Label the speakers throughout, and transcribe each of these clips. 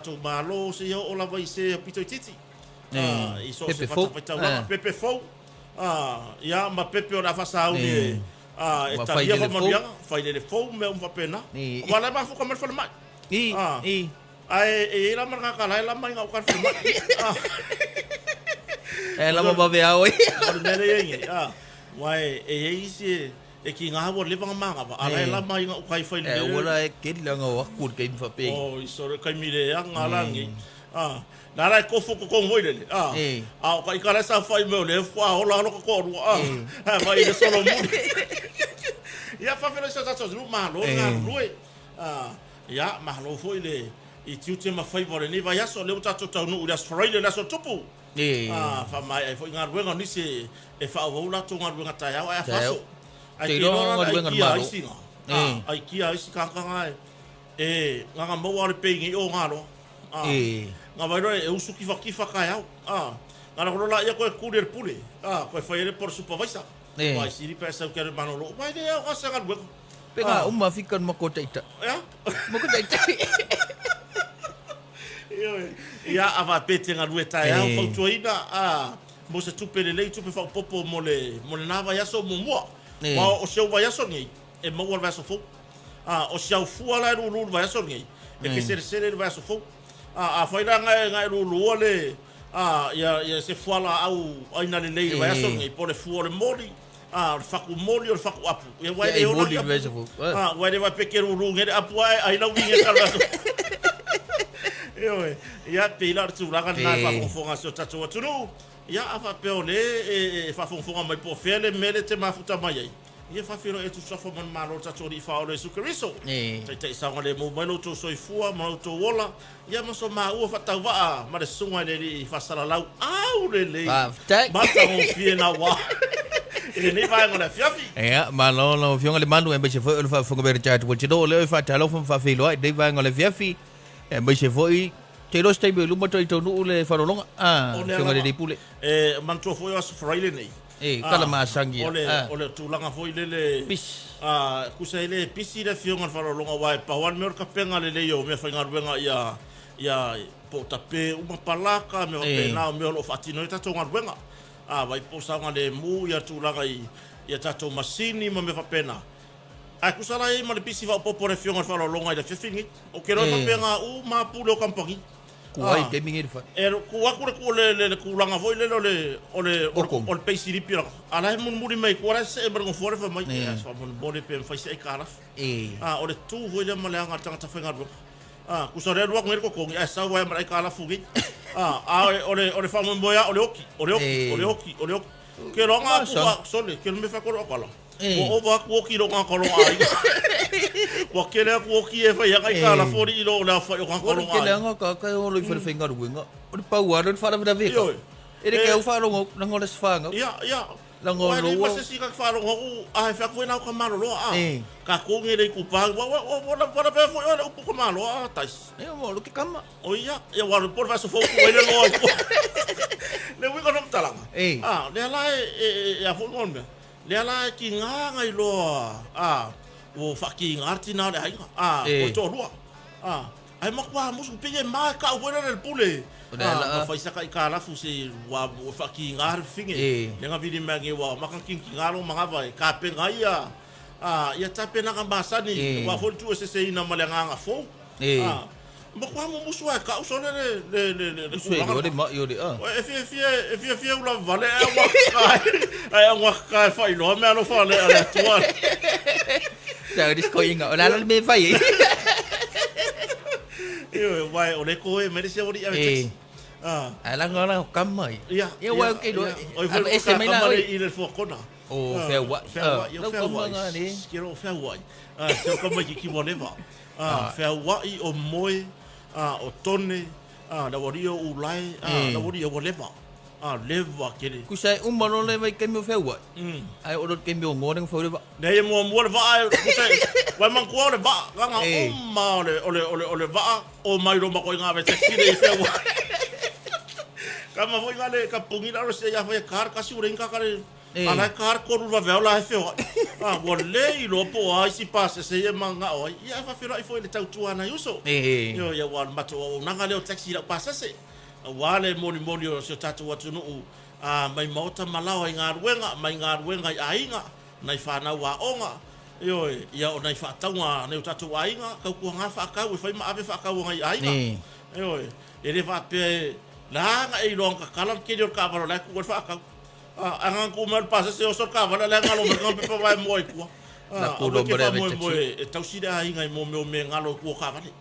Speaker 1: Tatou Malo seia oo lava i se pito itiiti i so o se fatafaitaulaga, pepe fou, ia ma pepe o le a faasauni e talia faamanuiaga, failele fou ma mea uma faapena. Aua o la e mafuta mai le falemai. Ae e i ai la ma le tagata o la e lama i gauta i le falemai.
Speaker 2: E lama vaveao ai.
Speaker 1: O le mea lea e i ai nei, aua e i ai isi E kiga ua leva na manava, a la e lama i gauta i
Speaker 2: fai lelei. E aua la e keli leaga o atu i le taimi faapei.
Speaker 1: Oi sole taimi leaga la nei. A, na la e kofo totonu foi lele. A, a o ka ika la e saofai mai o lea faatoa ola lava lota toalua. A, ae vai i le solomuli. Ia faafeiloai si o tatou atunuu, malo le galulue. A, ia malo foi le i tiute ma faiva o lenei vaiaso, lea ua tatou taunuu i le Aso Faraile, le Aso Tupu. A, faamaea ai foi galuega o nisi e faaauau latou galuega taeao ae afa aso. Ae te iloa la le aikia a isi na, a, aikia a isi tagata na e na ona maua lava o le pay nei o galoa. A, na vaai loa e usu tifatifa taeao. A, na alu atu loa laia toe tuli e le pule, a, toe fai ai le po o le supervisor. Aua e sili pe a e sau e te alu e malolo, aua e le aoga se galuega.
Speaker 2: Pe na uma fika le matou taitai.
Speaker 1: Ea?
Speaker 2: Matou taitai.
Speaker 1: Ioe. Ia, a faapea e te galue taeao, fautuaina, a, mo se tupe lelei, tupe faaopoopo mo le, mo lena vaiaso muamua. Aua o si au vaiaso lenei, e maua i le vaiaso fou. A, o si au fua la e lulu i le vaiaso lenei, e te selesele i le vaiaso fou. A, afai la na e, na e lulua le, a, ia, ia se fualaau aina lelei i le vaiaso lenei, po o le fua o le moli, A, o le fatu moli o le fatu apu. Ia aua e le ola ni apu. A, aua e le faapea e te lulu nei le apu ae ai lau viga i le aso. Ioe. Ia, pei la o le tulaga lena e faafogafoga a si o tatou atunuu. Ia, a faapea o lea e faafogafoga mai po o fea le mea lea e te mafuta mai ai, ia faafeiloai atu suafa manumalo o le tatou Alii Faaola Iesu Keriso. Taitai saogalemu mai lo outou soifua ma lo outou ola. Ia ma so maua faatauvaa ma le susuga i le alii faasalalau aulelei
Speaker 2: Faafetai.
Speaker 1: matagofie naua i lenei vaega o le afiafi.
Speaker 2: Ia, malo lau Afioga Lemalu, aemaise foi o le faafofoga mai a le tatou atunuu. O lea e faatalofa ma faafeiloai i lenei vaega o le afiafi, aemaise foi, te iloa se taimi o i luma toe taunuu le faalologa, a,
Speaker 1: O lea
Speaker 2: Afioga i le
Speaker 1: lava.
Speaker 2: Alii Pule.
Speaker 1: E manatua foi o Aso Faraile nei.
Speaker 2: E, tala masani
Speaker 1: ia. O le tulaga foi lele.
Speaker 2: Pisi.
Speaker 1: Tusa e le pisi le afioga i le faaaloaloga aua e pau lava le mea o le tapena lelei o meafaigaluega ia ia po o tape uma palaka mea faapena o mea o lo o faatino ai tatou galuega. A vai po o saogalemu ia tulaga i ia tatou masini ma mea faapena. Ae tusa la i ai ma le pisi faaopoopo a le afioga i le faaaloaloga i le afiafi lenei. Ou te iloa e faapena uma lava pule o kamupani.
Speaker 2: Ku ai taimi nei le fale.
Speaker 1: E ku atu le le le le tulaga foi lele o le o le o le peisilipi laka, a la e mulimuli mai i tua la e see mai le nofoa lea fai mai, e faamolemole pe mafai se aitalafu. A o le tu foi lea ma le aga a le tagata faigaluega. A tusa o lea e alu atu nei le totogi ae sau ai ma le aitalafu nei. A a o le o le faamoemoe lava o le oti, o le oti, o le oti, o le oti. Ke loa atu fa sole, ke le mea fai kolo akala. Ua ova atu oki i lo tagata o lo aiga. Ua kele atu oki e fai ai aitalafu alii i lo le aofai o tagata o lo aiga.
Speaker 2: O le kele anga ka ka olo i whare whaingaruenga. O le pau alo le wharawhirawe ka. E le ke au whaarongo, langa o le sawhanga.
Speaker 1: Ia, ia.
Speaker 2: Langa o
Speaker 1: loa. Ma se si ka whaarongo aku, a he wheaku e nau ka maloloa a. Ka kou nge le kupa, wa wa wa wa wa wa foi o le upu ka maloa a tais.
Speaker 2: E o lo ke kama.
Speaker 1: O ia, ia wa le po le vaso fou ku ele loa i kua. Le uiga no mtalanga. A, le ala e e e a foi ngol mea. Lea la e kiga ngai loa a ua faakiga le tina o le aiga a o le toalua a ae matua musu pei e ma e kau foi lele le pule a ma fai saka aitalafu se ua faakiga le fafine lea na vili mai nei ua maka kigakiga lou manava e tapena ai ia a ia tapenaga masani aua foi le tuueseseina ma le agaga fou a Matua mumusu ae kau sole le le le le le
Speaker 2: tulaga. O le mai o le
Speaker 1: a. E fiafia e fiafia ula vale ae ua kai ae ua kai faailoa mea alofa le ale Atua.
Speaker 2: Sa o ko inga o la le me fai.
Speaker 1: Ioe wai o le koe me le se ori ave taxi.
Speaker 2: Ah. Ala ngala kama.
Speaker 1: Ia.
Speaker 2: Ia wai ke
Speaker 1: lo. Oi
Speaker 2: ese mai la
Speaker 1: oi i le fuakona.
Speaker 2: O wheauai.
Speaker 1: Wheauai, o wheauai. Ke ro wheauai. Ah, te o kama ki ki whatever. Ā, wheauai o moe, ā, o tone, ā, le aualii o ulae, ā, le aualii ua leva, ā, leva kele.
Speaker 2: Kusa e uma loa le vaitaimi o wheauai, ae oo loa i le taimi o ngoa le gafau le vaa.
Speaker 1: Leai e muamua le vaa e, kusa e, wai manatua o le vaa, ganga uma o le, o le, o le, o le vaa o mai roma koe ngā ve taxi le i wheauai. Ka ma foi ngā le, ka pungi la ro se ia whai e kar kasi ure inga ka le, A la e kar koru vaveao la e wheoai. A, ua le iloa po o a isi pasese ia e mananao ai, ia ae faafeiloai foi i le tautua a nai uso. Ioe, ia aua o le matou auaunaga lea o taxi i lau pasese, aua le molimoli o si o tatou atunuu a, mai maota ma laoa i galuega, mai galuega i aiga, nai fanau aoga, ioe, ia o nai faatauga a nai o tatou aiga, tautuana faatau e fai ma ave faatau a nai aiga. Ioe, e le faapea e leaga e iloa na tatala le keli o le taavale o la e tuu ai le faatau. A, ae na ona tuu mai o le pasese oso le taavale a o la e galo mai lana pepa vaemoa i tua. Aua e te faamoemoe e tausi le aiga i mea o mea galo i tua o taavale.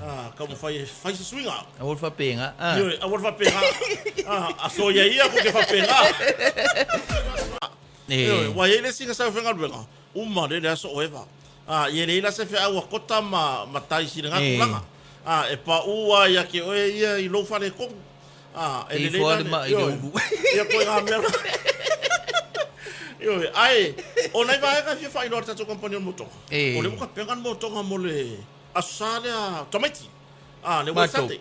Speaker 1: A, taumafai e fai se suiga.
Speaker 2: Aua le faapena.
Speaker 1: Ioe, aua le faapena. A soia ia kou te faapena. Ioe, ua i ai le isi na sau e faigaluega, uma lea le aso o Eva. A, ia leai la se feau a Kota ma, ma Taisi i lena tulaga. A, e paʻu lava ia te oe ia i lou faletonu. A, e lelei la le, ioe, ia koe ngā mea la. Ioe, ae, o nai vaega e fia faailoa i le tatou kamupani o le motoga, o lea ua tapena le motoga mo le Aso Sa lea tamaiti. A, lea ua i Sunday.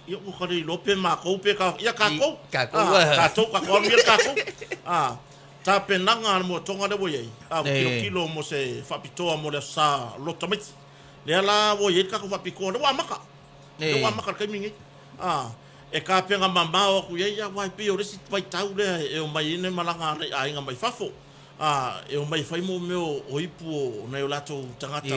Speaker 1: Ia ua ka le iloa pe makou pe ka, ia kakou.
Speaker 2: Kakou a.
Speaker 1: Katou, kakou alu ia le kakou. A, tapenaga a le motoga lea ua i ai, a, ua kilokilo mo se faapitoa mo le Aso Sa loto tamaiti. Lea la ua i ai le tatou faapitoa, lea ua amata. Lea ua amata i le taimi lenei. A, e tapena mamao atu i ai, aua e pei o le isi vaitau lea e omai ai nai malaga a nai aiga mai fafo. A, e omai e fai mo mea o ipu o nai o latou tagata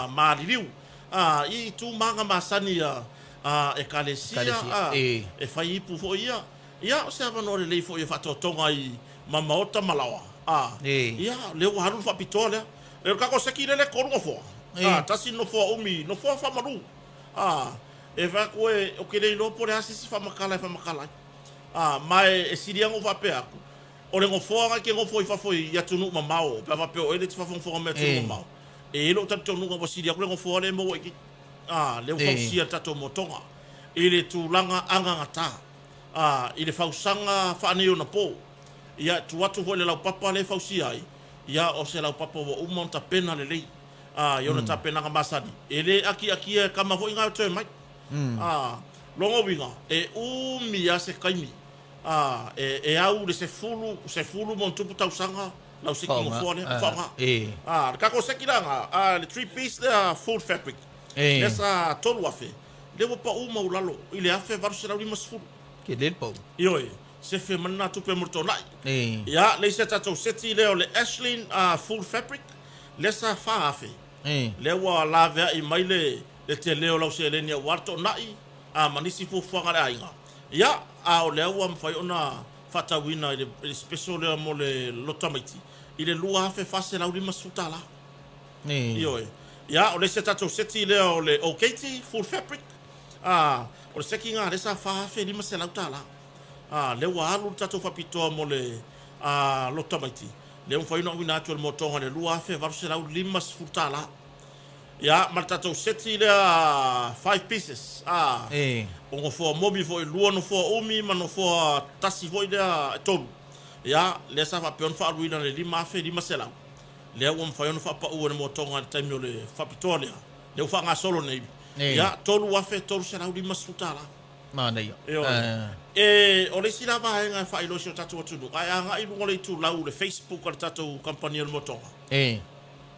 Speaker 1: maliliu. A, i itu ma aga masani a Ekalesia, a, e fai ipu foi ia. Ia, o se avanoa lelei foi e faatoatoga ai ma maota ma laoa. A, ia, lea ua alu le faapitoa lea. O le tatou seki lea e 3 nofoa. A, tasi le nofoa umi, nofoa faamalu. A, e fai atu e, ou te le iloa po o le a se isi faamatala e faamatala ai. A, ma e sili lava ona ou faapea atu, O le nofoa na e te nofo i fafo i atunuu mamao, pe a faapea o oe le te faafogafoga mai atunuu mamao, e i ai lou talitonuga ua sili atu le nofoa lea e maua i i, a, lea ua fausia e le tatou motoga i le tulaga agagata, a, i le fausaga faaneionapo. Ia, e tuu atu foi i le laupapa lea e fausia ai, ia, o se laupapa ua uma ona tapena lelei, a, i ona tapenaga masani, e le atiatia e kama foi na e toe mai. A, lona uiga, e umi lava se taimi A, e, e au le sefulu, sefulu ma ona tupu tausaga lau seki nofoa lea, faaaoga. A, le tatou seki la na, a, le three piece lea full fabric, lea sa 3,000, lea ua pau maualalo i le 1850.
Speaker 2: Tele le pau.
Speaker 1: Ioe, sefe mai lena tupe mo le toonai. Ia, le isi a tatou seti lea o le Ashlyn full fabric, lea sa 4,000, lea ua laveai mai le, le tele o lau seleni aua le toonai, a, ma nisi fuafuaga a le aiga. Ia, a o lea ua mafai ona faatauina i le special lea mo le loto tamaiti i le $2,450. Ioe. Ia, o le isi a tatou seti lea o le Okaiti full fabric, a, o le seki lena lea sa $4,500. A, lea ua alu le tatou faapitoa mo le loto tamaiti, lea ua mafai ona auina atu e le motoga i le $2,850. Ia, ma le tatou seti lea five pieces, a, o nofoa momi foi, lua nofoa umi ma nofoa tasi foi lea e tolu. Ia, lea sa faapea ona faaaluina i le $5,500. Lea ua mafai ona faapau e le motoga i le taimi o le faapitoa lea, lea ua faagasolo nei. Ia, $3,350.
Speaker 2: Manaia.
Speaker 1: Ioe. E, o le isi la vaega e faailoa i si o tatou atunuu, a e agai i luga o le itulau, le Facebook a le tatou kamupani o le motoga,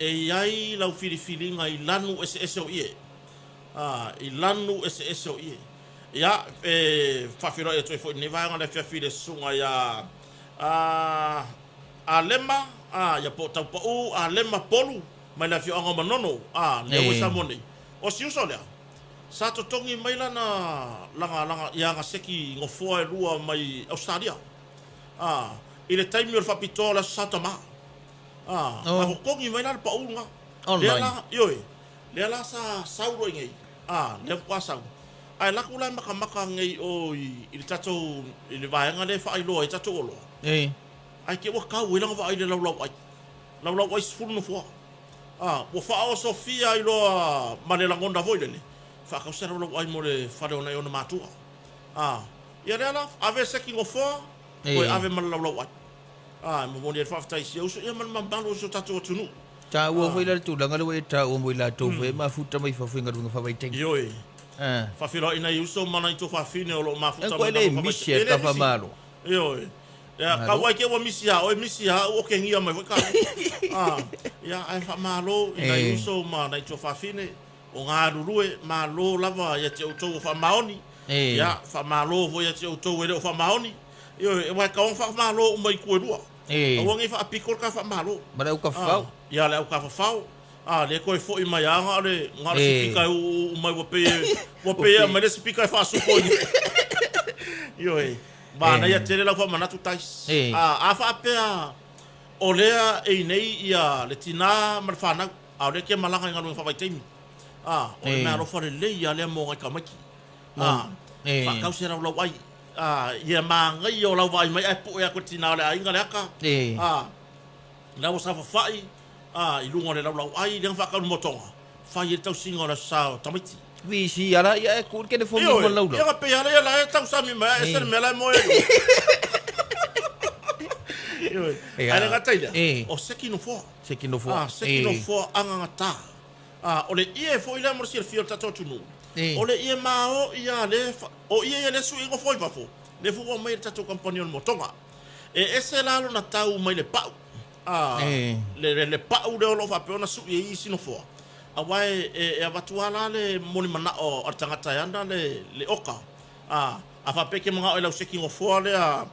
Speaker 1: E i ai lau filifiliga i lanu eseese o ie. A, i lanu eseese o ie. Ia, e faafeiloai atu ai foi i lenei vaega o le afiafi i le susuga ia, a, Alema, a, ia po o Taupau, Alema Polu, mai le afioaga o Manono, a, lea ua i Samoa nei. O si uso lea, sa totogi mai lana, lana, lana, ia ana seki nofoa e lua mai Ausetalia, a, i le taimi o le faapitoa o le Aso Sa Tama. A, na totogi mai la le pau lena. Lea la, ioe, lea la sa sau loa i inei, a, lea faatoa sau. Ae alu atu la e matamata nei i o i le tatou, i le vaega lea e faailoa ai tatou oloa. Ae te i ua tau ai lana vaai i le laulauai, laulauai 10 nofoa. A, ua faaosofia ai loa ma le lagona foi lele, faatau se laulauai mo le fale o nai ona matua. A, ia lea la, ave seki nofoa, toe ave ma le laulauai. A, e momoli ai le faafetai i si uso ia ma le mamalu o si o tatou atunuu.
Speaker 2: Taua foi la le tulaga lea ua e taua mo i latou foi e mafuta mai fafo i galuega faavaitaimi.
Speaker 1: Ioe. Faafeiloai nai uso ma nai tuafafine o lo o mafuta
Speaker 2: mai galuega faavaitaimi. E le misi a le tafa Malo.
Speaker 1: Ioe. Ia, kau ai ke ua misi a oe, misi a au o ke ngia mai foi ka. Ah, ia, ae faamalo i nai uso ma nai tuafafine o galulue, malo lava ia te outou o faamaoni. Ia, faamalo foi ia te outou e le o faamaoni. Ioe, aua e tatau ona faamalo uma i itu e lua. Aua ne i faapito le ta faamalo.
Speaker 2: Ma le aukafafao.
Speaker 1: Ia, le aukafafao. A, lea toe foi mai lava na o le, na o le sipika e uu mai ua pei e, ua pei e aumai le sipika e faasupo i Ioe, manaia tele lau faamanatu Tais. A, a faapea o lea e i nei ia le tina ma le fanau, a o lea e te malaga i galuega faavaitaimi, a, o le meaalofa lelei lava lea mo nai tamaiti. A, faatau se laulau ai, a, ia manaia o lau vaai mai ae pue atu e le tina o le aiga le ata, a, la ua saofafai, A, i luga o le laulauai lea na faatau i le motoga, fai ai le tausiga o le aso sa o tamaiti.
Speaker 2: VC ala ia e ku le telefoni ma le laulau.
Speaker 1: Ia na pei ala ia la e tausami mai a ese le mea la e moe ai. Ioe. Ae le gata i lea, o seki nofoa.
Speaker 2: Seki nofoa.
Speaker 1: A, seki nofoa agagata. A, o le ie foi lea mo le silafia o le tatou atunuu, o le ie maoʻi lava lea, o ie ia lea e sui ai nofoa i fafo, lea foi ua aumai e le tatou kamupani o le motoga. E ese la lona tau mai le pau. A, le, le pau lea o lo o faapea ona sui ai isi nofoa, aua e, e, e avatu lava la le moni manao a le tagata e ana le, le oka. A, a faapea e te manao i lau seki nofoa lea,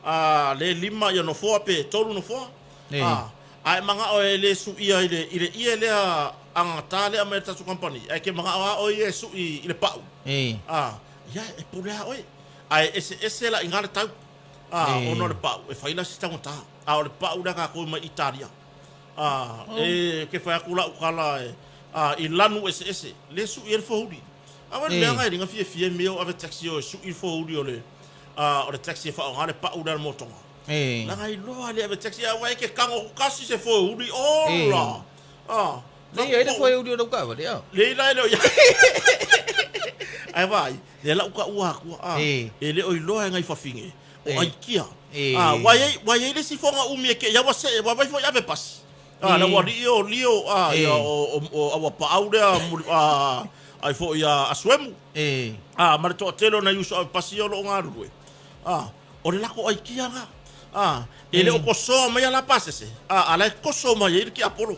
Speaker 1: a, le lima ia nofoa pe tolu nofoa, a, a e manao e le suia i le, i le ie lea agagata lea e aumai e le tatou kamupani, ae e te manao lava oe ia e sui i le pau, a, ia, e pule lava oe. Ae eseese la i ina le tau, a, ona o le pau, e fai la si taugata. A o le pau lea tatou mai Italia. A, e ke fai atu lau tala e, a, i lanu eseese, le sui ai le fouli. A ua le mea e linga fiafia e mea o ave taxi o e sui le fouli o le, a, o le taxi e faaaoga le pau lea le motoga. Leaga iloa le ave taxi, a ua e ke tago atu tasi se fouli, ola!
Speaker 2: A, Le i ai le fouli o lau taavale, a?
Speaker 1: Le i la e le o ia. Ae vaai, lea la u taua atua, a, e le o iloa e nai fafine. O aikia. A, ua i ai, ua i ai le isi foga umi e kei aua see, ua vai foi ave pasi. A, le ualii o lio, a, ia, o, o, o Auapaau lea, muli, a, ai foi a, a Suemu. A, ma le toatele o nai uso ave pasi ia o lo o galulue. A, o le lako aikia la. A, e le o kosoa mai a la pasese, a, a la e koso mai ai le tiapolo.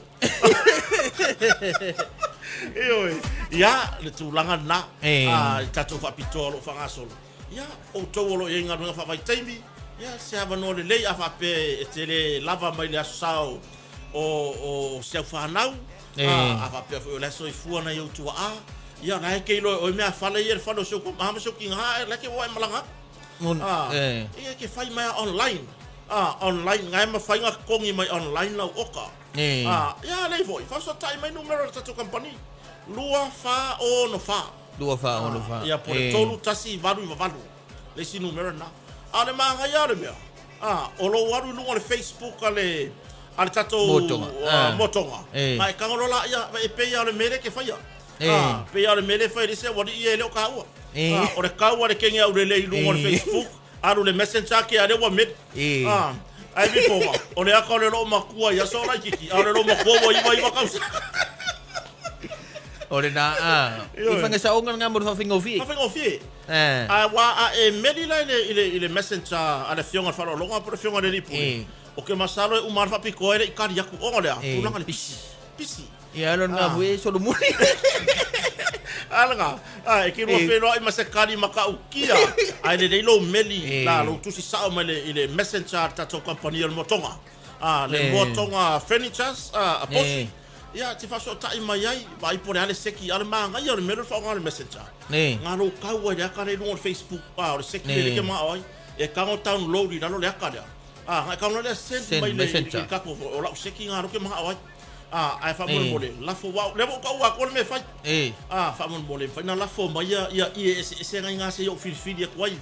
Speaker 1: Ioe, ia, le tulaga lena, a, i tatou faapitoa o lo o faagasolo. Ia, outou o lo o i ai i galuega faavaitaimi, ia, se avanoa lelei a faapea e te le lava mai le aso sa o, o, o si au fanau, a, a faapea foi o la e soifua nai ou tuaa, ia, o la e te iloa e oe meafale ia i le fale o si ou tama ma si ou tina, a la e te o e malaga atu. A, ia, e te fai mai lava online, a, online, na e mafai ona totogi mai online lau oka. A, ia, lelei foi, faafesootai mai numera o le tatou kamupani, 2 4 6 4.
Speaker 2: 2 4 6 4.
Speaker 1: Ia po o le 3 1 8 9 8 le isi numera lena. A o le manaia o le mea, a, o lou alu i luga o le Facebook a le a le tatou
Speaker 2: Motoga,
Speaker 1: a, motoga, a e tago loa laia, e pei lava o le mea lea e te faia. A, pei lava o le mea lea e fai e le isi aualii ia e le o taua. A, o le tau a le kene aulelei i luga o le Facebook, alu i le Messenger ke a lea ua meli. A, ae vifoga, o le aka o le loomatua i aso laitiiti, a o le loomatua ua 99 tausaga.
Speaker 2: O lena, a, i faiga saoga lena mo le faafaigofie.
Speaker 1: Faafaigofie. A ua a e meli la i le, i le, i le Messenger a le Afioga i le Faaaloaloga po o le Afioga i le Alii Pule, o ke masalo e uma lava le faapitoa e le i tali atu ona o le a? Tulaga le pisi. Pisi.
Speaker 2: Ia, lona foi e solomuli.
Speaker 1: A lena, a, e te lua feiloai ma se kali matautia, ae lelei lou meli la lou tusi sao mai le, i le Messenger a le tatou kamupani o le motoga. A, le Motoga Furnitures, a, Aposi. Ia, te faasootai mai ai, vaai po o le a le seki, a o le manaia o le mea lea o le faaaoga o le Messenger. Nga lou tau ai le aka lea i luga o le Facebook, a, o le seki lea e manao ai, e tago download i lalo le aka lea. A, nga e tago lea send mai le, i le tatou, o lau seki nga lou ke manao ai. A, ae faamolemole, lafo, aua o lea ua ou taua atu le mea e fai. A, faamolemole, e mafai ona lafo mai ia, ia ie eseese nai ga se i ou filifili atu ai.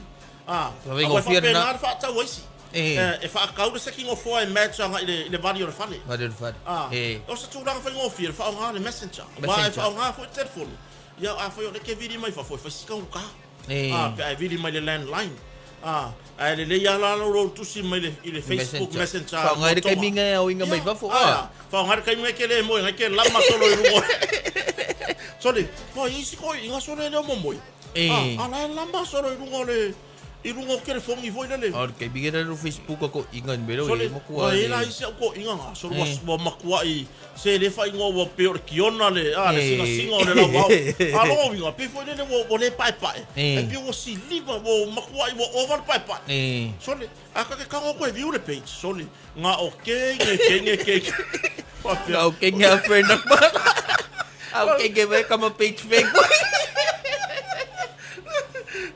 Speaker 1: A, aua e faapena le faatau a isi. E faatau le seki nofoa e match agai i le vali o le fale.
Speaker 2: Vali o le fale.
Speaker 1: A, o se tulaga faigofie le faaaoga le Messenger. Aua e faaaoga foi le telefoni. Ia, afai o lea e te vili mai fafo, e fai si taugata. A, pe a e vili mai le landline. A, ae lelei lava la lou tusi mai i le Facebook Messenger.
Speaker 2: Faaaoga ai le taimi e aoina mai fafo.
Speaker 1: A, faaaoga ai le taimi e te le moe, e te lama solo i luga. Sole, ua i ai isi toeaiina sole e le o momoe. A, a la e lama solo i luga o le... I luga o telefoni foi lele.
Speaker 2: O le taimi lena no Facebook a toeaiina i le mea lea ua
Speaker 1: Sole,
Speaker 2: i ai matua
Speaker 1: ua i ai
Speaker 2: le
Speaker 1: la isi au toeaiina na, sole ua,
Speaker 2: Eh.
Speaker 1: ua matuai se le faaigoa ua pei o le kiona le, a, le
Speaker 2: Eh.
Speaker 1: sinasiga o le lauao. A lona uiga, pei foi lele ua, ua le paepae.
Speaker 2: Eh.
Speaker 1: E pei ua siliva, ua matuai ua ova le paepae.
Speaker 2: Eh.
Speaker 1: Sole, a ta te tago atu e view le page, sole, na o kege, kege, kege. Faapea.
Speaker 2: Na o kege a friend of mine. A o kege me kama page fake.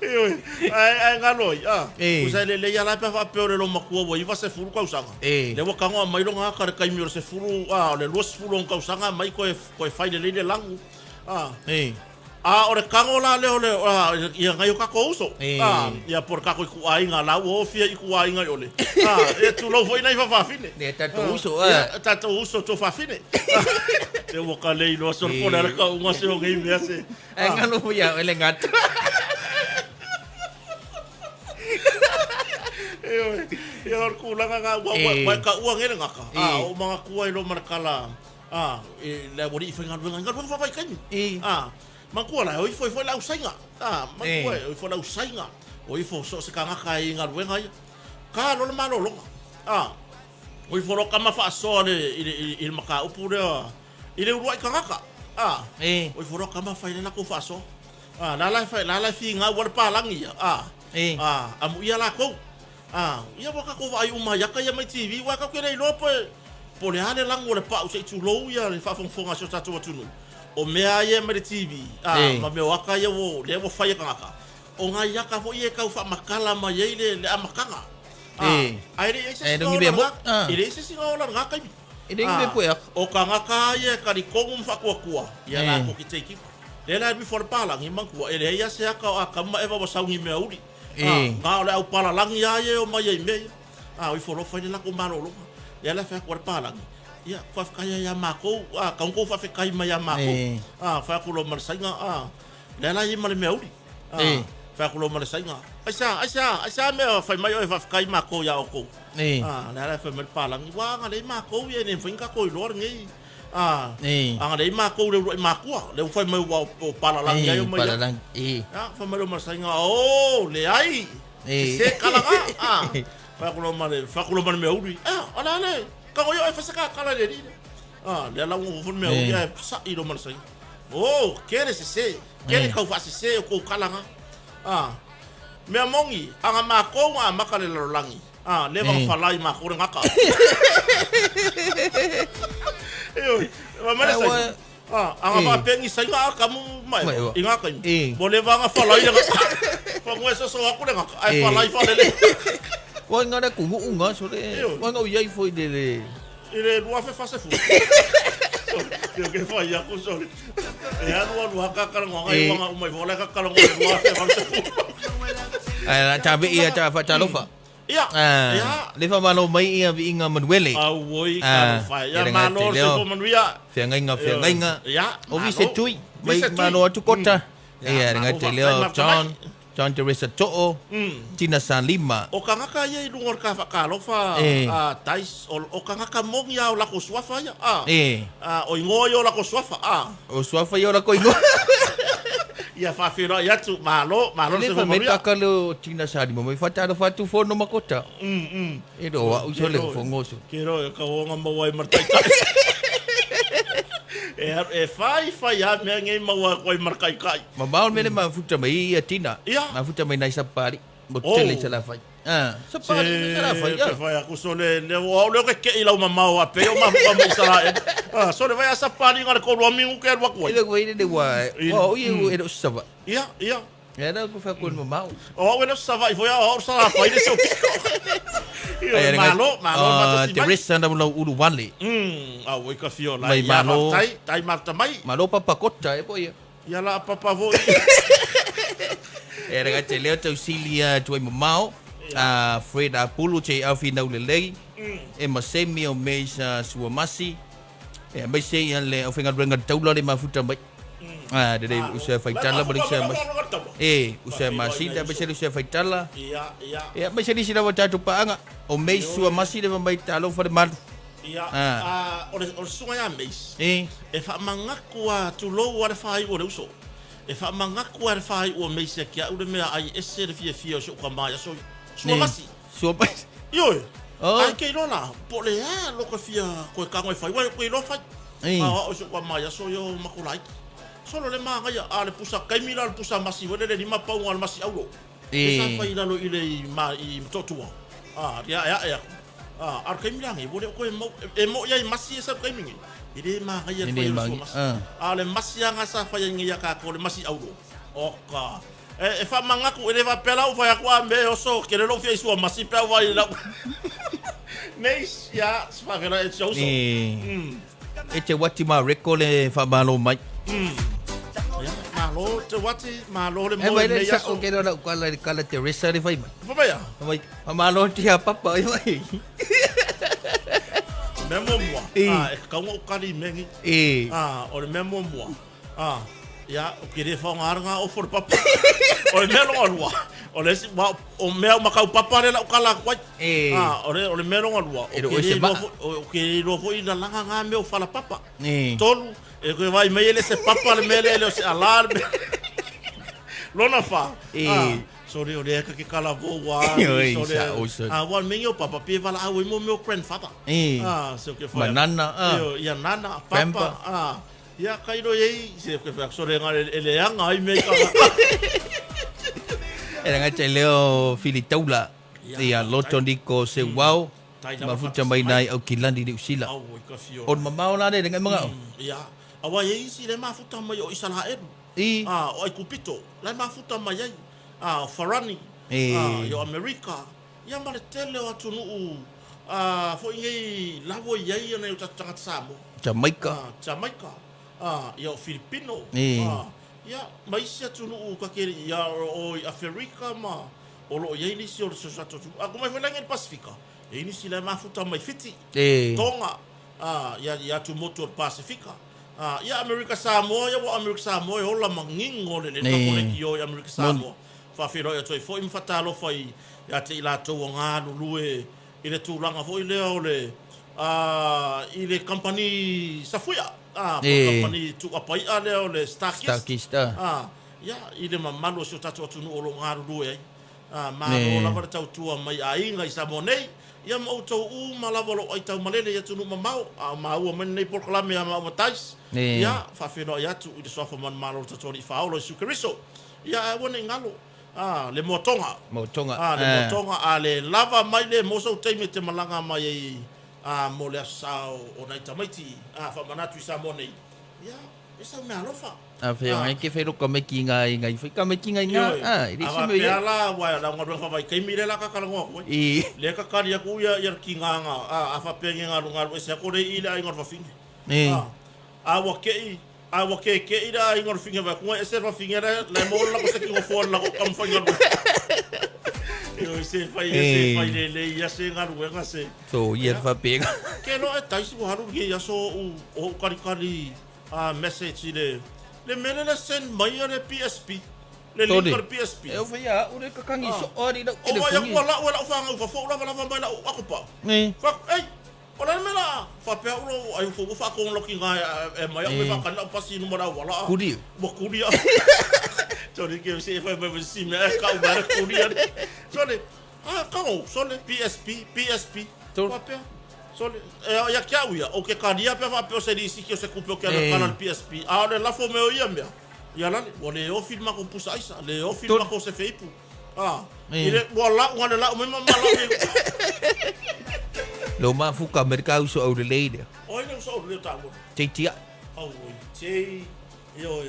Speaker 1: Ioe, ae, ae galo ai, a.
Speaker 2: Eh.
Speaker 1: Usa e lelei a la pe faapea o le loomatua ua 90 tausaga.
Speaker 2: Eh.
Speaker 1: Lea ua tago aumai lona aka i le taimi o le 10, a, o le 26 tausaga aumai koe, koe fai lelei le lagu. A.
Speaker 2: Eh.
Speaker 1: A o le tago la lea o le, a, ia nai o tatou uso.
Speaker 2: Eh.
Speaker 1: A, ia po o le tatou ituaiga la ua ofia ituaiga i ole. A, e tulou foi nai faafafine.
Speaker 2: Ia tatou uso, a.
Speaker 1: Ia tatou uso tuafafine. Se ua ka le iloa solo po o le a le kauga se o nei mea se.
Speaker 2: Ae galo foi ia oe le gata.
Speaker 1: Ioe, ia o le tulaga na, ua, ua,
Speaker 2: Eh.
Speaker 1: ua e kaua nei le gata. A,
Speaker 2: Eh.
Speaker 1: o manatua i lo ma le kala, a, e, le aualii faigaluega, i galuega faavaitaimi.
Speaker 2: Eh.
Speaker 1: A, manatua la, o ifo ifo i le ausaiga. A, manatua
Speaker 2: Eh.
Speaker 1: e, o ifo le ausaiga. O ifo so o se tagata i galuega ia. Ka lo le malologa. A, o ifo lo kama faasoa le, i le, i le mataupu lea, i le uluai tagata. A,
Speaker 2: Eh.
Speaker 1: o ifo lo kama fai le lakou faasoa. A, la la e fai, la la e figau a le palagi ia. A,
Speaker 2: Eh.
Speaker 1: a, amuia lakou. A, ia ua tatou vaai uma ai aka ia mai TV, uae tatou te le iloa po po o le a le lagu o le pau se i tulou ia le faafogafoga a si o tatou atunuu. O mea ia mai le TV, a,
Speaker 2: Eh.
Speaker 1: ma mea o aka ia ua, lea ua fai e tagata. O nai aka foi ia e tau faamatala mai ai le, le amataga. A,
Speaker 2: Eh.
Speaker 1: ae le i ai se
Speaker 2: Eh,
Speaker 1: isi
Speaker 2: dongi
Speaker 1: ola
Speaker 2: mea mo.
Speaker 1: lena,
Speaker 2: Ah.
Speaker 1: e leai se isi ola i lena taimi.
Speaker 2: E le ngi mea poe aka.
Speaker 1: O tagata ia e talitonu ma faatuatua, ia
Speaker 2: Eh.
Speaker 1: latou te teikino. Lea la e alu ifo a le palagi manatua, e leai a se aka o Atamu ma Eva ua sauni i mea uli.
Speaker 2: Eh.
Speaker 1: A, na o le aupalalagi lava ia e omai ai i mea ia. A, o ifo loa fai le latou malologa. Lea la e fai atu a le palagi, ia, faafetai ai ia makou, a, tago kou faafetai mai ia makou.
Speaker 2: Eh.
Speaker 1: A, fai atu loa ma le saiga, a, lea la e i ai ma le mea uli. A,
Speaker 2: Eh.
Speaker 1: fai atu loa ma le saiga, aisea, aisea, aisea mea fai mai oe faafetai makou iā outou.
Speaker 2: Eh.
Speaker 1: A, lea la e fai mai le palagi, ua agalelei makou ia e le mafai ona tatou iloa lenei. A,
Speaker 2: Eh.
Speaker 1: agalelei makou i le uluai makua, lea ua fai mai ua o palalagi ai
Speaker 2: Eh,
Speaker 1: o mai ia.
Speaker 2: palalagi. Eh.
Speaker 1: A, fai mai loa ma le saiga, o, leai,
Speaker 2: Eh.
Speaker 1: sese kalaga. A, fai atu loa ma le, fai atu loa ma le mea uli, a, o le a le, tago ia oe fai se kakala i le alii lea. A, lea la ua fai le mea uli,
Speaker 2: Eh.
Speaker 1: ae sa'i loa ma le saiga. O, kele sese, kele
Speaker 2: Eh.
Speaker 1: tau faasese o kou kalaga. A, mea moni, aga makou na amata le lalolagi. A, leva
Speaker 2: Eh.
Speaker 1: na falai makou le gata. Ioe, ma mai le
Speaker 2: Ai,
Speaker 1: saiga.
Speaker 2: ua-
Speaker 1: A, aga
Speaker 2: Eh.
Speaker 1: faapea ni saiga a kamu ma
Speaker 2: Ma
Speaker 1: Eva,
Speaker 2: Eva.
Speaker 1: i ngā taimi.
Speaker 2: Eh.
Speaker 1: Ua leva aga falai le gata. Fagoe e soso aku le gata, ae
Speaker 2: Eh.
Speaker 1: falai faalelei.
Speaker 2: Ua ngā le kungu'u ngā so le.
Speaker 1: Ioe.
Speaker 2: Ua ngā ui ai foi le le.
Speaker 1: I le 2040. Ke ke fai aku sole. E alu alu haka kalagoga i
Speaker 2: Eh.
Speaker 1: uaga uma ifo o le kakalagoga i le 2080.
Speaker 2: Ai la ta ve ia ta fa talofa.
Speaker 1: Ia,
Speaker 2: Ah,
Speaker 1: ia.
Speaker 2: le fa malo mai ia viiga Manuele.
Speaker 1: Auoi
Speaker 2: Ah,
Speaker 1: talofa.
Speaker 2: e
Speaker 1: Ia
Speaker 2: le ngā
Speaker 1: malo
Speaker 2: te
Speaker 1: le
Speaker 2: leo.
Speaker 1: soifua manuia.
Speaker 2: Feagaiga feagaiga.
Speaker 1: Ia,
Speaker 2: O
Speaker 1: malo.
Speaker 2: vise tui mai
Speaker 1: Vise tui.
Speaker 2: malo atu kota.
Speaker 1: Mm.
Speaker 2: Ia le
Speaker 1: Ia,
Speaker 2: ngā
Speaker 1: malo
Speaker 2: te
Speaker 1: faafetai
Speaker 2: leo
Speaker 1: mafta
Speaker 2: John
Speaker 1: mai.
Speaker 2: John Teresa To'o, Tina Salima.
Speaker 1: O tagata ia i luga o le kafakalofa
Speaker 2: Eh.
Speaker 1: a Tais, o, o tagata moni a o lako suafa ia. A,
Speaker 2: Eh.
Speaker 1: a, o ingoa ia o lako suafa. A,
Speaker 2: O suafa ia o la ko ingoa.
Speaker 1: ia faafeiloai atu, malo, malo le
Speaker 2: Le
Speaker 1: soifua
Speaker 2: fa me
Speaker 1: manuia.
Speaker 2: taka le o Tina Salima mai fa talofa atu fono makota.
Speaker 1: Mm, mm.
Speaker 2: E do au so le
Speaker 1: Ke
Speaker 2: fongo so.
Speaker 1: Ke roe, ka uaga maua ai ma le taitai. E, e fai fai a mea ngei maua ai koe ma le kaikai.
Speaker 2: Ma mao mele mafuta mai ia Tina.
Speaker 1: Ia.
Speaker 2: Mafuta mai nai sapari. Mo
Speaker 1: Oh.
Speaker 2: tele se la fai. Ah, sapari se la fai.
Speaker 1: Se, te fai aku so le, le o au leo ke kei lau mamao a pei o mafuta mai Israel. Ah, so le vai a sapari nga le kolu amingu ke alu aku
Speaker 2: E
Speaker 1: ai.
Speaker 2: le koe le wa. Wa o ia e lo sava.
Speaker 1: Ia, ia.
Speaker 2: E na ku fa ku mamao.
Speaker 1: O au e le savai foi a o sa fai le seu piko. Ia, malo, malo matasi mai.
Speaker 2: Teresa na lau ulu wale.
Speaker 1: Au i ka fio lai.
Speaker 2: Mai
Speaker 1: Ia,
Speaker 2: malo.
Speaker 1: faafetai, tai mafta mai.
Speaker 2: Malo papakota e po ia.
Speaker 1: Ia la papa foi.
Speaker 2: E ranga te leo tau silia tuai mamao. A Fred Apulu te au whinau le lei. E masemi o meisa suamasi. E mai se ia le au whenga renga taula le mafuta mai. Ah, de usa faitala ma le usa masi. E, usa masina mai se le usa faitala.
Speaker 1: Ia, ia,
Speaker 2: E, mai se nisi lava tātou paanga. O mei suamasi le mai talofa le malu.
Speaker 1: ia.
Speaker 2: Ah.
Speaker 1: Ah, o le o le susuga ia Meis.
Speaker 2: E,
Speaker 1: E faamagaku a tulou a le faaiu o le uso. E faamanatu lava le faaiu o Meisi ia te au le mea ai ese le fiafia o si ou tama i aso ia. Sua masi.
Speaker 2: Sua masi.
Speaker 1: Ioe. Oh. Ae ke iloa la, po o le a lo ka fia koe tago e fai, uae ke iloa fai. A o au i si ou tama i aso ia o matou laiti. Solo le magaia, a le pusa taimi la o le pusa masi foi lele lima pauga o le masi auro. E sa fai i lalo i le i ma i Motootua. A, ia ae ae atu. A, a o le taimi la nei, ua le o toe mau, e moi ai masi e sau taimi nei. E le magaia le fai o le sua masi. A o le masi lava na sa fai ai nei ia tatou, le masi auro. Oka. E, e faamanatu, e le faapea la ua fai atu a me oso, kele lou fia i sua masi pe a ua i lau. Nei, ia, se faavela e si au uso.
Speaker 2: E te wati ma reko le whamalo mai.
Speaker 1: Ia, malo te wati, malo le
Speaker 2: E
Speaker 1: moe
Speaker 2: mai le
Speaker 1: nei
Speaker 2: sa
Speaker 1: aso.
Speaker 2: o ke rona ukala le kala Teresa le whai mai.
Speaker 1: Fa mai a?
Speaker 2: Mai, whamalo te a papa i mai.
Speaker 1: Mea muamua.
Speaker 2: E.
Speaker 1: Ah, e kakaunga o kari mengi.
Speaker 2: E.
Speaker 1: Ah, o le mea muamua. Ah, ia, o ke le whaonga ara ngā ofo le papa. O le mea longa lua. O le isi, wa, o mea o makau papa le lau kala aku ai.
Speaker 2: E.
Speaker 1: Ah, o le, o le mea longa lua. O
Speaker 2: E
Speaker 1: ke
Speaker 2: ro
Speaker 1: le
Speaker 2: se
Speaker 1: iloa
Speaker 2: maa.
Speaker 1: foi, o ke le iloa foi lalaga ngā mea o fala papa.
Speaker 2: E.
Speaker 1: Tolu, e koe vai mai ele se papa le mea le ele o se ala le mea. Lona wha.
Speaker 2: E.
Speaker 1: Ah, sorry, o le eka ke kala vō wā.
Speaker 2: Oi,
Speaker 1: Sorry,
Speaker 2: sa, o, sorry.
Speaker 1: Ah, wa mengi o papa, pe wala au i mo meo grandfather.
Speaker 2: E.
Speaker 1: Ah, se o ke whai.
Speaker 2: Ma nana, ah.
Speaker 1: Io, ia nana, papa.
Speaker 2: Grandpa.
Speaker 1: Ah. Ia, kai roi ei, se ke whai, sorry, ngā e leanga ai me ka.
Speaker 2: E ranga te leo Fili Taula.
Speaker 1: Ia,
Speaker 2: Ia loto niko se wao.
Speaker 1: Tai lava
Speaker 2: Mafuta mai nai au kilani ni usila.
Speaker 1: Au, i ka whio.
Speaker 2: On mamao la ne ngai manga.
Speaker 1: Ia, awa e isi le mafuta mai o Isaraelu.
Speaker 2: I.
Speaker 1: Ah, o Aikupito, le mafuta mai ai. Ah, o Farani.
Speaker 2: E.
Speaker 1: Ah, i o Amerika. Ia ma le tele o atunuu. Ah, foi nei lawo i ai ana i o tatou tagata Samoa.
Speaker 2: Jamaica.
Speaker 1: Ah, Jamaica. Ah, ia o Filipino.
Speaker 2: E.
Speaker 1: Ah, ia, ma isi atunuu ka ke ia o i Aferika ma o loo i ai nisi o le tatou atunuu. Ah, kuma foi langi le Pasifika. E nisi le mafuta mai Fiti.
Speaker 2: E.
Speaker 1: Tonga, ah, ia, ia atu motu o le Pasifika. Ah, ia Amerika Samoa, ia wa Amerika Samoa e ola mangingo le le
Speaker 2: Ne.
Speaker 1: kako le ki o i Amerika Samoa. Whawhero ia toi foi mwhatalo whai ia te i lātou o ngā lulue i le tūlanga foi lea o le i le company Safuia. Ah, po
Speaker 2: E.
Speaker 1: company tuapaia lea o le Starkist.
Speaker 2: Starkist, ah.
Speaker 1: Ah, ia i le mamalu o si o tatou atunuu o lo ngā lulue ai. Ah, malo
Speaker 2: Ne.
Speaker 1: lava le tautua mai aiga i Samoa nei. Ia ma outou uma lava lo ai tau malele i atunuu mamao. A maua mai nei polokalame a maua tais.
Speaker 2: Ne.
Speaker 1: Ia, whawhenoi atu i le soafa manu malo o tatou alii whaolo i Iesu Keriso. Ia, aua nei galo. Ah, le moatonga.
Speaker 2: Moatonga.
Speaker 1: Ah, le
Speaker 2: Ah.
Speaker 1: moatonga. A le lava mai le mo sau taimi te malanga mai ai, ah, mo le aso sao o nai tamaiti. Ah, whamanatu i Samoa nei. Ia, e sau mea alofa.
Speaker 2: A whai ngai ke whai roka me ki ngā i ngai whai ka me ki ngai ngā. Ah, i
Speaker 1: A
Speaker 2: risi me
Speaker 1: pea
Speaker 2: ia.
Speaker 1: la, wa la ngā ruenga whawai keimi le la kakarangoa koe.
Speaker 2: I.
Speaker 1: Le kakari aku ia ia ki ngā ngā, a whapenge ngā runga e se akore i le ai ngā whawhinge.
Speaker 2: E.
Speaker 1: A wa kei, a wa ke ke i le ai ngā whawhinge wai kunga e se whawhinge le, le mo la ko se ki ngā whoa la ko kam whai ngā ruenga. E oi se whai, e se
Speaker 2: E.
Speaker 1: whai le le ia se ngā ruenga se.
Speaker 2: So, ia whapenga.
Speaker 1: Ke no e taisi wa haru ki ia so u, o karikari a message i le, le mele le send mai a le PSP. Le link
Speaker 2: Tony.
Speaker 1: a le PSP.
Speaker 2: E o whai a, ure kakangi so ori lau
Speaker 1: O vai aku ala ua lau whanga ufa fo lava lava mai lau ako pa.
Speaker 2: E.
Speaker 1: Fa ei, o la mela fa pe ulo ai fo fa ko loki ngai e mai au fa kan lau pasi no mara wala.
Speaker 2: Kuri.
Speaker 1: Wa kuri. Sorry ke se fa me si me ka u mara kuri. Sorry. Ah ka o sorry PSP PSP.
Speaker 2: Tony.
Speaker 1: Fa pe. Sorry. E ia kia uia o ke karia pe fa pe o se risi ki o se kupe o ke
Speaker 2: Eh.
Speaker 1: kana PSP. A o le lafo me o ia mea. Ia lale, ua le o filma ko pusa aisa, le o filma ko se feipu. Ah,
Speaker 2: Eh.
Speaker 1: i le ua lau ngā le lau mai ma ma lau e.
Speaker 2: Lo mafuka Amerika uso au le leide.
Speaker 1: Oi le uso le tāngona.
Speaker 2: Te tia.
Speaker 1: Au oi, te e o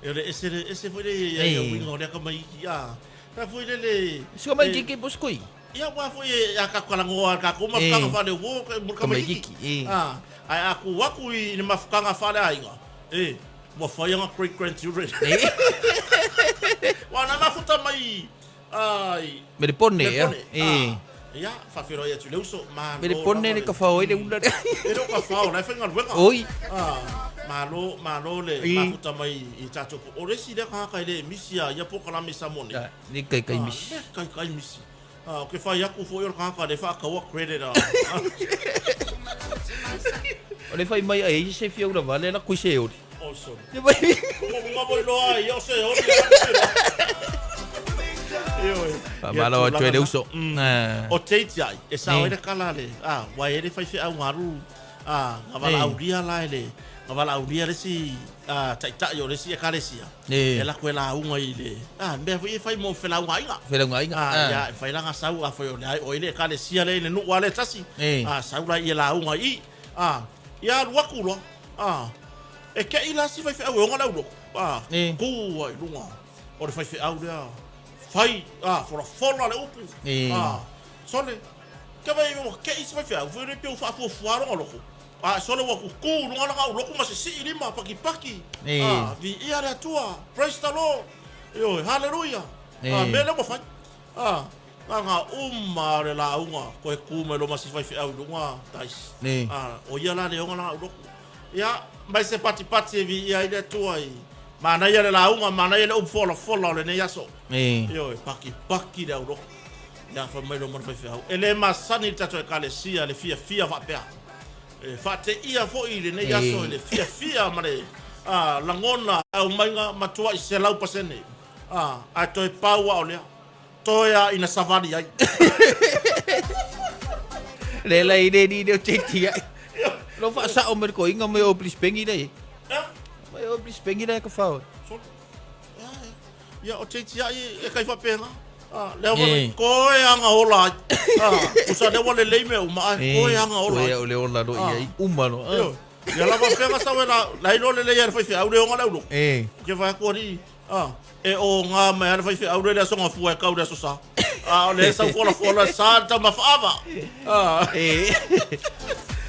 Speaker 1: e le ese le ese foi le ia ia
Speaker 2: Eh.
Speaker 1: winga o le aka mai iki a. Ka foi le le
Speaker 2: Sua mai kiki boskoi.
Speaker 1: Ia wa foi e a ka kalangoa ka ko
Speaker 2: Eh.
Speaker 1: mafukanga whale wo ka murka mai
Speaker 2: Kamaikiki,
Speaker 1: iki.
Speaker 2: eh.
Speaker 1: Ah, ai aku aku i le mafukanga whale ainga. E, ua whai anga great grandchildren.
Speaker 2: E.
Speaker 1: Wa na mafuta mai ai
Speaker 2: Me le pone,
Speaker 1: le
Speaker 2: ia.
Speaker 1: pone.
Speaker 2: E.
Speaker 1: Ah, Ia, whawhero ia tu le uso. Malo
Speaker 2: Me le pone le
Speaker 1: lava
Speaker 2: ka whao le ula le.
Speaker 1: E le o ka whao, lai whainga luenga.
Speaker 2: Oi.
Speaker 1: Ah, malo, malo le
Speaker 2: I.
Speaker 1: mafuta mai i tātou. O resi le kahaka i le misi a ia pokalame sa mone.
Speaker 2: Ah, Ni kai kai
Speaker 1: Ah,
Speaker 2: misi.
Speaker 1: Le kai kai misi. Ah, o ke whai aku fo i o le kahaka le whaakaua credit a.
Speaker 2: O le whai mai ai se whiau la vale la kui se ori.
Speaker 1: Oi sole. Luga mo iloa ai ia o se oli Ioe.
Speaker 2: Faamalo atu e le uso.
Speaker 1: O Tate ai, e sao ai le kala le, a, ua e le faifeau galu, a, na valaaulia la e le, na valaaulia le isi taitai o le isi ekalesia, e lako e lauga i le, a, mea foi e fai mo felaugaaiga.
Speaker 2: Felaugaaiga.
Speaker 1: A, ia, e fai la na sau, a foi o le ai, o i le ekalesia le i le nuu a le tasi, a, sau la i e lauga i, a, ia alu atu loa, a, E kei la si faifeau e oga le aulotu, a, tu ai i luga o le faifeau lea, fai, a, folafola le upu, a, sole, ke vai ua kei si faifeau, foi le pe ua faafuafua lona loto, a, sole ua tutu i luga lana aulotu ma sisii lima, pakipaki, a, viia le Atua, praise the Lord, ioe, haleluia, a, mea lea ua fai, a, na na uma o le lauga, toe tu mai loa ma si faifeau i luga, tais, a, o ia la le oga lana aulotu. Ia, mai se patipati e viia ai le Atua i manaia le lauga, manaia le upu folafola o lenei aso. Ioe, pakipaki le aulotu. Ia, fai mai loa ma le faifeau. E le masani le tatou Ekalesia le fiafia faapea. E faateia foi i lenei aso i le fiafia ma le lagona aumaiga matuai 100%. Ae toe pau lava o lea. Toe a ina savali ai.
Speaker 2: Le lai le ni leo te tia. Lo fa sa o me ko inga me o Brisbane le. Mai o Brisbane le ka fa.
Speaker 1: Ia o te tia i e kai fa pena. Ah, lea wa ko e anga ola ai. Ah, usa lea wa le lei me uma ai ko e anga ola.
Speaker 2: Ko e o le ola lo ia i uma lo.
Speaker 1: Ia lava pena sa we la lai lo le le ia fai fe au le onga le ulo.
Speaker 2: Eh.
Speaker 1: Ke fa ko ri. Ah, e o ngā mai ana whaiwheau rere aso ngā fua e kau le aso sa. Ah, o le sau fola fola sa tau mawhaava.
Speaker 2: Ah. E.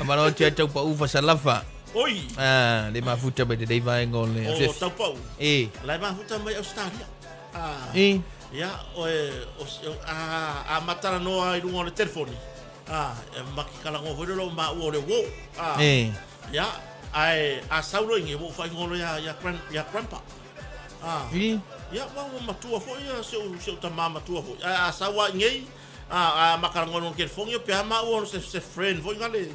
Speaker 2: A maro atu e tau pa ufa salafa.
Speaker 1: Oi.
Speaker 2: Ah, le mafuta mai te nei vaenga o le
Speaker 1: O tau pau.
Speaker 2: E.
Speaker 1: Lai mafuta mai Australia. Ah.
Speaker 2: E.
Speaker 1: Ia, o e, o, a, a matara noa i runga o le telefoni. Ah, e maki kalango hoi lo ma ua o le wo. Ah.
Speaker 2: E.
Speaker 1: Ia, ae, a saulo inge, wo whaingolo ia, ia, grand, ia grandpa. Ah.
Speaker 2: I?
Speaker 1: Ia, ua ua matua foi ia si ou, si ou tamā matua foi. Ae a sau a ingei, a, a makalangona o kelefogi, pe a maua se, se friend foi ngale.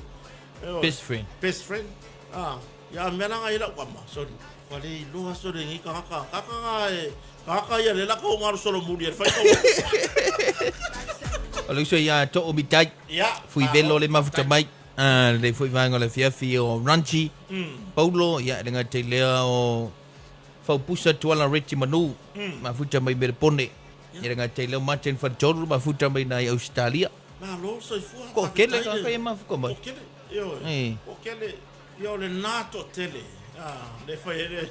Speaker 2: Best friend.
Speaker 1: Best friend. Ah, ia mea la ngai lau kama, sorry. Ua le iloa sore ngi kaka, kaka nga e, kaka ia le lako ngaro solo muli e whai kau.
Speaker 2: O le uso ia to o mitai.
Speaker 1: Ia.
Speaker 2: Fui velo le mafuta mai. Ah, le fui vaenga le fiafi o Ranchi. Paulo, ia, le ngai te lea o Faupusa Tuala Reti Manu, mafuta mai Merepone. Ia le ngai te lea o Martin Fatolu, mafuta mai nai Australia.
Speaker 1: Malo soifua.
Speaker 2: Ko kele ka kai mafuka mai.
Speaker 1: Ko kele. Ioe. Ko kele. Ia o le nā toatele. Ah, le whai ere.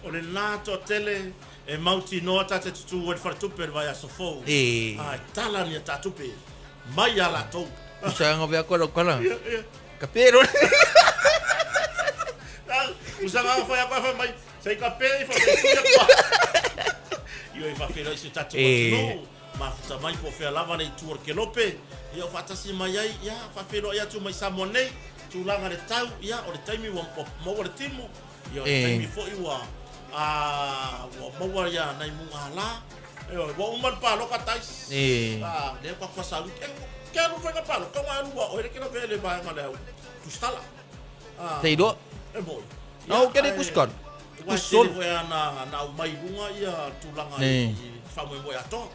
Speaker 1: O le nā toatele e mautinoa tā te tutū e le wharetupe le vai aso fou.
Speaker 2: E.
Speaker 1: Ah, e tala ni a tā tupe. Mai a latou.
Speaker 2: Usa anga vea koe kala.
Speaker 1: Ia, ia.
Speaker 2: Ka pēro.
Speaker 1: Usa ngā whai a koe whai mai. Sei ka pē i whai mai koa. Io e whawhera i se tātou atu. Mafuta mai po whea lava le i tua ke lope. Ia o whaatasi mai ai, ia whawhero ai atu mai Samoa nei. Tūlanga le tau, ia o le taimi ua maua le timu. Ia o le taimi foi ua ua maua ia nai munga la. Ua uma le paloka tais. Ah, le kwa kwa sau. Ke alu whainga paloka, ngā alu wa oere ke la vele vaenga le au. Tustala.
Speaker 2: Ah. Te iroa.
Speaker 1: E moi.
Speaker 2: Au kere kuskar.
Speaker 1: Ua tele foi ana na au mai lunga ia tulaga i faamoemoe atoa.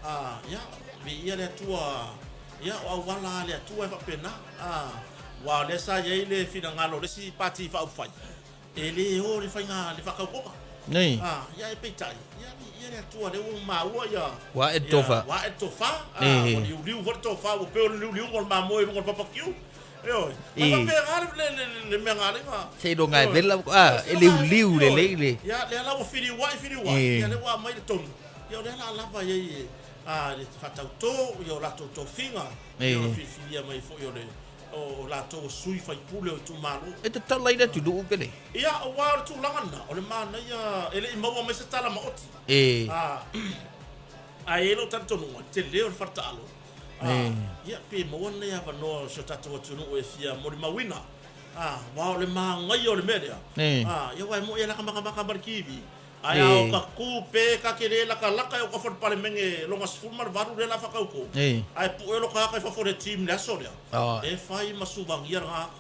Speaker 1: Ah, ia, viia le Atua, ia, o auala a le Atua e faapena. Ah, ua o lea sa i ai le finagalo o le isi pati faaupufai, e le o le faiga le faakaukoga.
Speaker 2: Nei.
Speaker 1: Ah, ia e peitai, ia viia le Atua lea ua maua ia.
Speaker 2: Ua ae le tofa.
Speaker 1: Ua ae le tofa, ah, ua liuliu foi le tofa, ua pei o le liuliuga o le mamoe i luga o le papakiu. Ioe.
Speaker 2: E.
Speaker 1: Faapea le mea galega.
Speaker 2: Seiloga e vela, ah, e liuliu lelei le.
Speaker 1: Ia, lea la ua filiuai, filiuai. Ia lea ua aumai le tonu. Ia o lea la lava i ai a le faatautō, ia o latou tofiga, ia o le filifilia mai foi o le o latou o sui faipule o itumalo.
Speaker 2: E tatala i le atunuu pe le?
Speaker 1: Ia, aua o le tulaga lena, o le manaia, e le i maua mai se tala maoti.
Speaker 2: E.
Speaker 1: Ae i ai lou talitonuga, tele o le faletaalo. Ia, pe maua lenei avanoa o si o tatou atunuu e fia molimauina. Aua o le magaia o le mea lea. Ia, aua e moi e laka makamaka ma le TV. Ae a o ka ku pe ka ke le lakalaka e o ka fo le palemene longa 18 lea la whakauko. Ae pu'e lo ka haka i fafo le team le aso lea. E whai ma suvangia nga.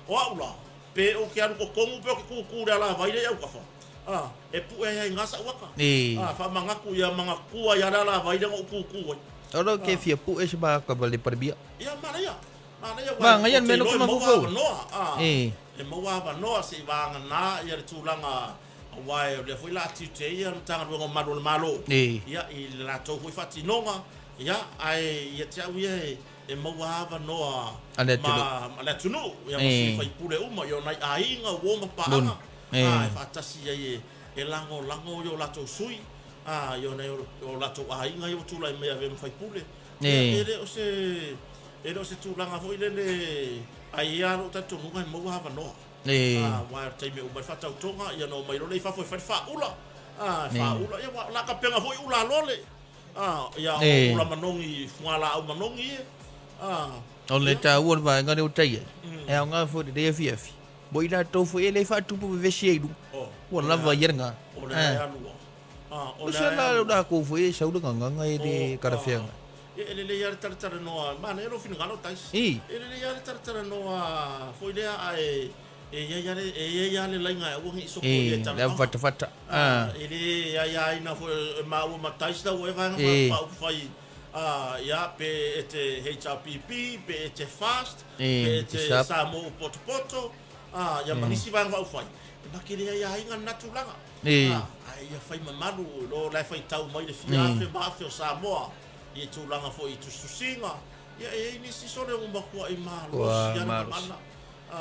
Speaker 1: O au la. Pe ou te alu totonu pe ou te kūkū i le alavai lea i autafa, a, e puʻe ai ai i ina sa'u ata. A, faamanatu ia manatua ai lava le alavai lea na ou kūkū ai.
Speaker 2: Olo ke fia puʻe se ma ka le Palemia.
Speaker 1: Ia, manaia. Manaia, ua
Speaker 2: Manaia le mea
Speaker 1: ou te
Speaker 2: lea
Speaker 1: iloa
Speaker 2: ou
Speaker 1: e
Speaker 2: te
Speaker 1: maua
Speaker 2: mafaufau.
Speaker 1: avanoa, a, e maua avanoa se i vagana ia le tulaga aua o lea foi o le a tiute ai ia le Matagaluega o Malu o le Malo, ia, i le latou foi faatinoga, ia, ae ia te au ia e e maua avanoa
Speaker 2: a le atunuu,
Speaker 1: ma le atunuu ia ma sui faipule uma i o nai aiga, uo ma paaga, a, e faatasi ai e lagolago i o latou sui, a, i o nai o latou aiga ia ua tulai mai e avea ma faipule. Ia, e le o se e le o se tulaga foi lele, ae i ai lava lou talitonuga e maua avanoa. A, aua o le taimi e uma ai le faatautoga, ia ona omai loa lea i fafo e fai le faaula, a, e faaula, ia, aua o le a tapena foi ula a lole. Ah, ia o ula manogi, fugalaau manogi e. Ah.
Speaker 2: O le taua o le vaega lea ua tai ai, e aoga foi i lenei afiafi, mo i latou foi e le faatupu vevesi ai i luga. Ua lava ia lena.
Speaker 1: O le ae alua. Ah,
Speaker 2: o le ae alua. latou foi e sau le gagaga e le talafeagai.
Speaker 1: Ia, e lelei lava le talatalanoa, manaia lou finagalo Taisi. E lelei lava le talatalanoa foi lea, ae E i ai lava le, e i ai lava le laina e aua ne i sopoia e
Speaker 2: talanoaga. Le aufatafata.
Speaker 1: E le aiaina foi e maua ma Dice lau ea vaega faaupufai, ia, pe e te HRPP, pe e te FAST, pe e te Samoa ua potopoto, ia ma nisi vaega faaupufai, e ma te le aiaina lena tulaga. Ae ia fai mamalu, i lo la e faitau mai le fia afe ma afe o Samoa i tulaga foi i tusitusiga, ia e i ai nisi sole ua matuai malosi lava le gagana.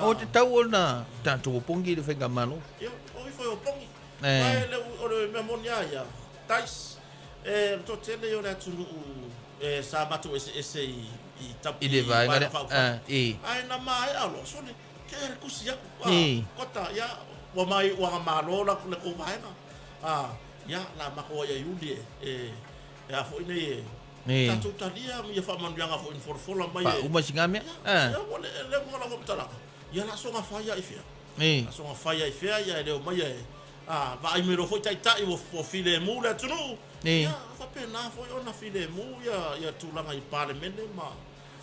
Speaker 2: O te tau ona tatou opogi i le faigamalo.
Speaker 1: Ia, o ifo e opogi. Ae le, o le mea moni lava ia, Dice, e, o le toatele ia o le atunuu e, sa matou eseese i, i,
Speaker 2: i le vaega lea,
Speaker 1: i. Ae na maea loa, sole, kea le tusi atu, a, kota, ia, ua mai ua na malo la le tou vaega. A, ia, la matou ai Iuli e, e, e a foi nei e, tatou talia ia faamanuiaga foi na folafola mai e.
Speaker 2: Faauma sina mea.
Speaker 1: Ia, ua le, le uiga o lau faamatalaga, ia la soga fai ai fea. La soga fai ai fea, ia e le omai e, a, vaai mai loa foi taitai ua, ua filemu le atunuu. Ia, faapena foi ona filemu ia, ia tulaga i Palemene ma.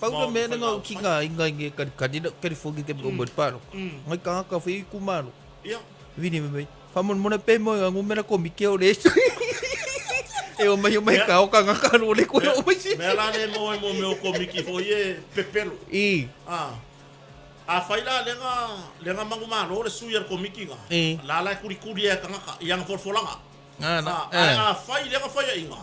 Speaker 2: Pau le mea lena o tigaina i nei kalikali lau telefoni te mo le palota. Ngai tagata foi itumalo.
Speaker 1: Ia.
Speaker 2: Vini mai mai. Faamolemole pe mo ia numera komiti o le E o mai o mai ka o kangaka ro le koe o mai si.
Speaker 1: Mea la le mo e mo mea o komiki foi e pepelo.
Speaker 2: I.
Speaker 1: A. Afai la lega lega manumalo le sui a le komiki ga. La la e kulikuli e kangaka i ana folafolaga.
Speaker 2: A,
Speaker 1: ae afai lega faiaiga,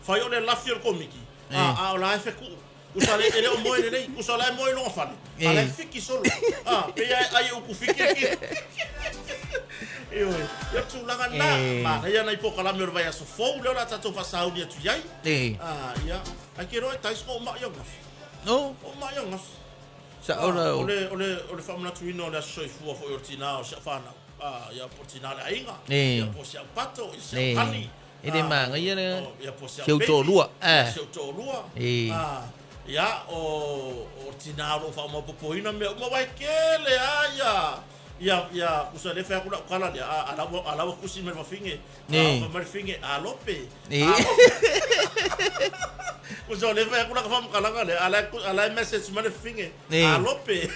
Speaker 1: fai o le lafi o le komiki, a, a o la e fetuu. Usa le, e le o moe lelei, usa la e moe i lona fale, a la e fiki solo. A, pei lava e ai e utu fiki e kino. Ioe, ia tulaga lena, manaia nai polokalame o le vaiaso fou lea o le a tatou faasauni atu i ai. A, ia, ae ke iloa e Tais na ou mai ananafi. Ou mai ananafi.
Speaker 2: Sao la.
Speaker 1: O le, o le, o le faamanatuina o le aso soifua foi o le tina o si au fanau. A, ia, po o le tina o le aiga, ia, po o si au pato, ia si au kani.
Speaker 2: E le manaia le si ou toalua.
Speaker 1: Si ou toalua. Ia, o le tina o lo o faamaopoopoina mea uma, aua e tele lava ia, ia, ia, tusa lea e fai atu lau tala lea, a la ua, a la ua tusi mai le fafine, a fai mai le fafine, a lope, a lope. Tusa o lea e fai atu lata faamatalaga lea, a la e, a la e message mai le fafine, a lope.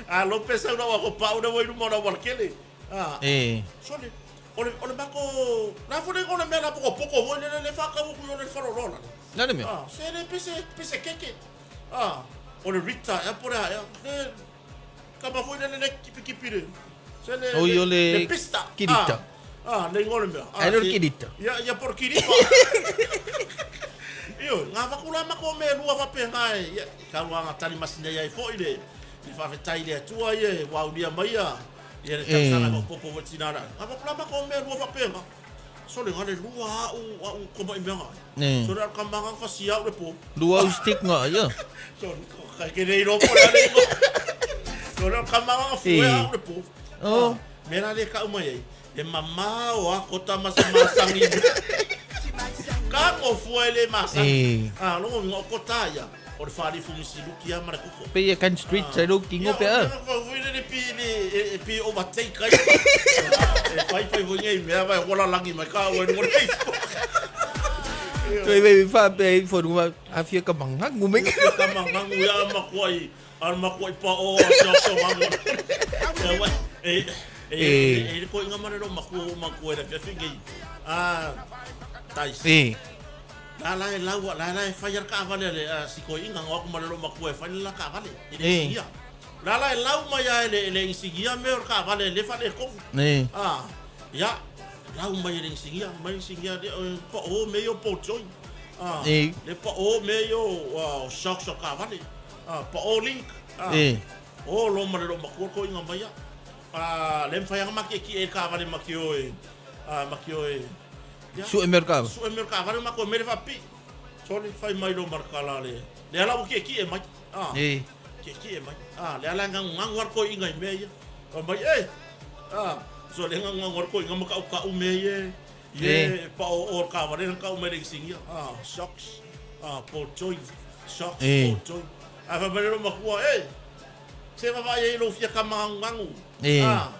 Speaker 1: A lope sau lau ato pau lea ua i luma o le aualatele. Sole, o le, o le matou, la foi le igoa o le mea la pokopoko foi lele le faatau atu i o le faleoloa lale.
Speaker 2: Le a le mea?
Speaker 1: Ah, se le pese, pese keke. Ah, o le Rita ea po o le a ea. Le tama foi lele le kipikipi le. Se le,
Speaker 2: Oi, o le
Speaker 1: le pista.
Speaker 2: Kirita.
Speaker 1: Ah, ah, le igoa o le mea.
Speaker 2: Ah, Ai le o le Kirita.
Speaker 1: Ia, ia po o le Kiripa. Ioe, ngā vaku la matou mea e lua faapena e, ia, tau lava na tali masinei ai foi le, le faafetai i le Atua ia e ua aulia mai ia, Ia le tausaga e maopopo foi tina la. A pa ma ko mea lua faapena. Sole nga le lua au au koma i mea nga. Sole al kama nga fasi au le po.
Speaker 2: Lua au stick nga ia.
Speaker 1: Sole kai ke nei ropo le ale ngo. Sole al kama nga fue au le po.
Speaker 2: Oh.
Speaker 1: Mea la le kau mai ai. E mamao a ko tama sa masangi. Ka ko fua e le masangi. Ah, longo ngo ko ta ia. O le faalifu misiluki lava ma le koko.
Speaker 2: Pei e Ken Street sai lou kingo pe a.
Speaker 1: Ia, o le le pi le e pi overtake ai. E fai fai foi nei mea vai ola lagi mai ka ua i luga o le Facebook.
Speaker 2: Toi ve fa pe fo nu a fia ka mangangu me.
Speaker 1: Ka mangangu ia makuai al makuai pa o so so mangu. E e e ko inga mare lo maku o maku era fe fingi. Ah tais.
Speaker 2: E.
Speaker 1: La la e lau la la e fai al ka vale le si ko inga ngo ku mare lo maku e fai la ka vale.
Speaker 2: E.
Speaker 1: La la e lau mai a le le insigia me o ka vale le fa le ko.
Speaker 2: E.
Speaker 1: Ah ya lau mai le insigia mai insigia le pa o me yo po join. Ah
Speaker 2: E.
Speaker 1: le pa o me yo shock shock ka vale. Ah pa o link. Ah
Speaker 2: E.
Speaker 1: o lo mare lo maku ko inga mai a le mfai anga maki ki e ka vale maki o e a maki o e
Speaker 2: Su e merka.
Speaker 1: Su e merka vale mako mere fa pi. Sorry fai mai lo marka la le. Le ala o ki ki e mai. Ah.
Speaker 2: E.
Speaker 1: Ki ki e mai. Ah le ala ngang ngang war ko inga me ia. O mai e. Ah so le ngang ngang war ko inga maka ka u me ye. Ye pa o o ka vale ka u me le singia. Ah shocks. Ah po joy. Shocks
Speaker 2: E.
Speaker 1: po joy. A fa mere lo makua e. Se va vai lo fia ka mangangu.
Speaker 2: E.
Speaker 1: Ah.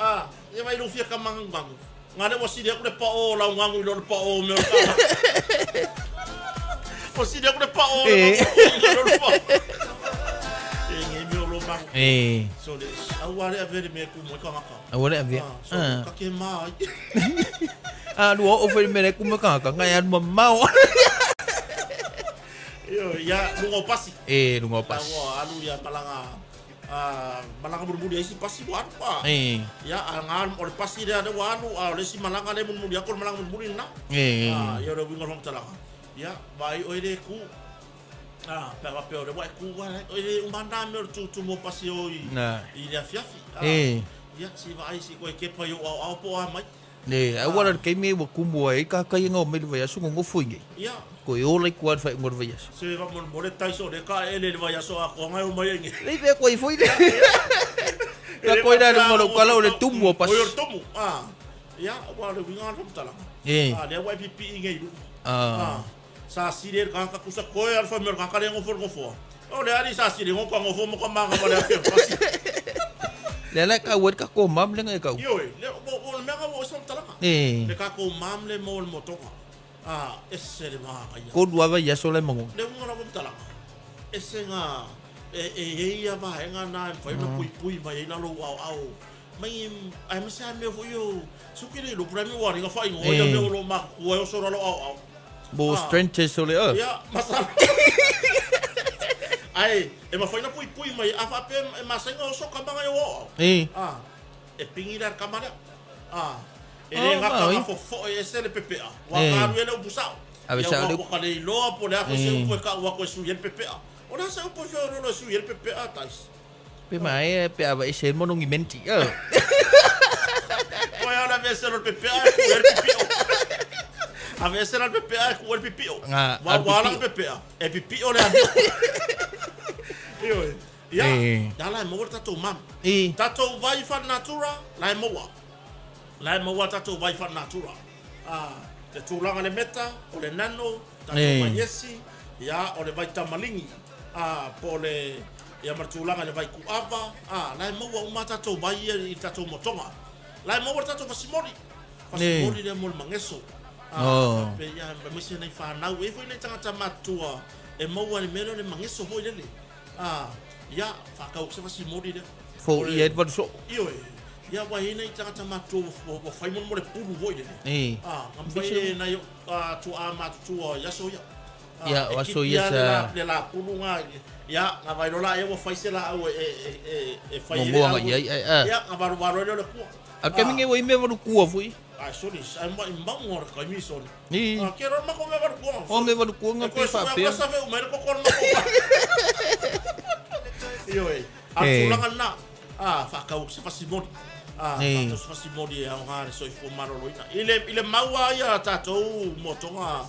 Speaker 1: Ah, e vai lo fia ka mangangu. Ngā le wasiri aku le pa o lau ngangu i lo le pa o me o ka. Wasiri aku le pa o
Speaker 2: E.
Speaker 1: lau ngangu i lo le pa o. E nge me o lo mangu.
Speaker 2: E.
Speaker 1: So le, au ale a vere me ku mo i kangaka.
Speaker 2: A wale avia.
Speaker 1: Ah, so
Speaker 2: Ah.
Speaker 1: ka ke mai.
Speaker 2: A lu o fe me le ku me ka ka ngai an mamao.
Speaker 1: Io, ia, lunga o pasi.
Speaker 2: E lunga pas.
Speaker 1: Ua alu ia malanga, ah, malanga murimuri ai si pasi ua alu. Ah.
Speaker 2: E.
Speaker 1: Ia, a ngā o le pasi lea le ua alu, a o le si malanga le murimuri ako le malanga murimuri na.
Speaker 2: E.
Speaker 1: Ah, ia o le winga o talanga. Ia, vai o ele ku. Ah, pe va pe o le wa ku wa o ele umanda me o le tutu mo pasi o i.
Speaker 2: Na.
Speaker 1: I le afiafi. Ah,
Speaker 2: E.
Speaker 1: Ia, si vai si koe kepa i o au au po a mai.
Speaker 2: Ne, a wala ke me wa kumu ai ka ka inga o me le vai asu ngo fo inge.
Speaker 1: Ia,
Speaker 2: Ko e ola i ku ar fai ngo vai asu.
Speaker 1: se va mo mo le taiso le ka ele le vai aso a ko ngai o mai nge.
Speaker 2: Le ve ko i fo ile. Ka ko ina le mo kala o le tumu o pas.
Speaker 1: O le tumu. Ah. Ia, wa le winga o talanga.
Speaker 2: E.
Speaker 1: Ah, le wa pipi i nge ilu.
Speaker 2: Ah.
Speaker 1: Ah. Sa sire ka ka kusa koe alfa me ka ka le ngo fo ngo fo. O le ari sa sire ngo ka ngo fo mo ka manga ma le afia pasi.
Speaker 2: Le la ka wet ka ko mam le ngai ka.
Speaker 1: Io e, le o o le mea o sa talanga.
Speaker 2: E.
Speaker 1: Le ka ko mam le mo le motoka. Ah, ese le ma ka ia.
Speaker 2: Ko dua vai asu le mongo.
Speaker 1: Le unga la mo talanga. Ese nga e e e ia va e nga na fai na pui pui mai la lo au au. Mai ai ma sa me fo yo. Su ke le lo premi wa ri nga fai ngo ia
Speaker 2: Eh.
Speaker 1: me lo ma ku e o so lo au au.
Speaker 2: Bo
Speaker 1: Ah.
Speaker 2: strength test o le a.
Speaker 1: Ia, masala. Ai, e mawhai na pui pui mai, a whape e masenga o soka manga i o au.
Speaker 2: E.
Speaker 1: Ah, e pingi la kamara. Ah, e
Speaker 2: Oh,
Speaker 1: le ngaka
Speaker 2: maui.
Speaker 1: nga fofo e se le pepea. Wa
Speaker 2: Eh.
Speaker 1: ka alu ele upu sao.
Speaker 2: Ave
Speaker 1: Ia
Speaker 2: sao
Speaker 1: wa
Speaker 2: le-
Speaker 1: wa ka le iloa po le ako se
Speaker 2: Eh.
Speaker 1: upu e ka ua koe sui ele pepea. O la se upu e whio rolo sui ele pepea, tais.
Speaker 2: Pe mai e pe ava e se mono ngi menti. A.
Speaker 1: Koe ala ve se lo pepea e ku ele pipio. A ve se lo pepea e ku ele pipio.
Speaker 2: Nga,
Speaker 1: Wa
Speaker 2: al
Speaker 1: wa la
Speaker 2: pipio.
Speaker 1: pepea. E pipio le anio. Io e. Ia,
Speaker 2: Eh.
Speaker 1: ia la e maua le tatou mam.
Speaker 2: E.
Speaker 1: Tatou vai fa natura, la e maua. La e maua tatou vai fa natura. Ah, le tulaga le meta, o le nano, tatou
Speaker 2: Eh.
Speaker 1: vai esi, ia o le vai tamalingi. Ah, po le ia ma le tulaga le vai kuava, ah, la e maua uma tatou vai ia i tatou motoga. La e maua le tatou fasimoli. Fasimoli le mo le mangeso. Ah,
Speaker 2: Oh.
Speaker 1: pe ia ma misi nei whanau, e foi nei tangata matua, e maua le mea le mangeso foi lele. Ah, ia, whakau se fasimoli lea.
Speaker 2: Fo i Edward so.
Speaker 1: Io e, ia wa hina i tangata matua wa wa whai mo le pulu foi lele.
Speaker 2: E.
Speaker 1: Ah, ngam whai e nei ah, tu a matutua ia so ia. Ah,
Speaker 2: Ia,
Speaker 1: e
Speaker 2: wa so
Speaker 1: kipi
Speaker 2: ia
Speaker 1: a
Speaker 2: sa-
Speaker 1: le la- Le la pulu ngā, ia, ngā vairola e wa whai se la au e, e, e, e whai e
Speaker 2: Mo
Speaker 1: au.
Speaker 2: ia ia a.
Speaker 1: Ia, ngā varu varu e le kua.
Speaker 2: A ke minge wai me varu kua foi.
Speaker 1: Ah, sorry, ai ma mango ka mi sorry.
Speaker 2: E.
Speaker 1: Ah, ke ro mako me varu kua.
Speaker 2: O me varu kua nga
Speaker 1: E koe
Speaker 2: pe fa
Speaker 1: sua
Speaker 2: pe.
Speaker 1: koe sa ve umere ko kor mako. Io e. A
Speaker 2: Eh.
Speaker 1: tulaga na. Ah, whakau se fasimori. Ah,
Speaker 2: Eh.
Speaker 1: whakau se fasimori e au ngā le soifua maloloina. I le, i le maua ia tātou motonga.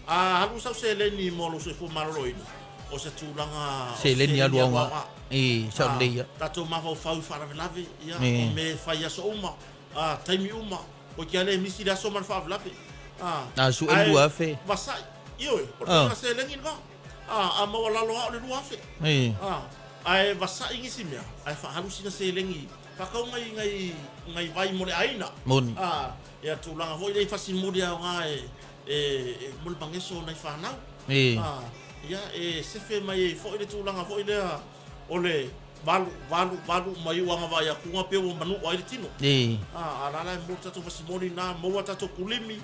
Speaker 1: Ah, halu sau se leni mo lo soifua maloloina. O se tulaga... o
Speaker 2: Se le ni alu
Speaker 1: alu
Speaker 2: nga. E sa le ia.
Speaker 1: Tātou mawhau whau wharawelawe, ia,
Speaker 2: Eh.
Speaker 1: o me whai aso uma, ah, taimi uma, o kia le misi le aso mana wharawelawe. Ah,
Speaker 2: Na su
Speaker 1: ai,
Speaker 2: e lua fe.
Speaker 1: Vasai, io e, o le
Speaker 2: Ah.
Speaker 1: tulaga se lengi ngā. Ah, a maua lalo a o le lua afe.
Speaker 2: E.
Speaker 1: Ah, ai vasai ngisi mea, ai whahalu sina se lengi, whakau ngai, ngai, ngai vai mo le aina.
Speaker 2: Moni.
Speaker 1: Ah, ia tulaga foi lei fasimoli au ngā e, e mo le mageso o nai fanau. Ia, e sefe mai ai foi le tulaga foi lea o le valu, valu, valu mai uaga vaai atuga pe ua manua ai le tino. A la la e mo le tatou fasimoli na, maua tatou kulimi,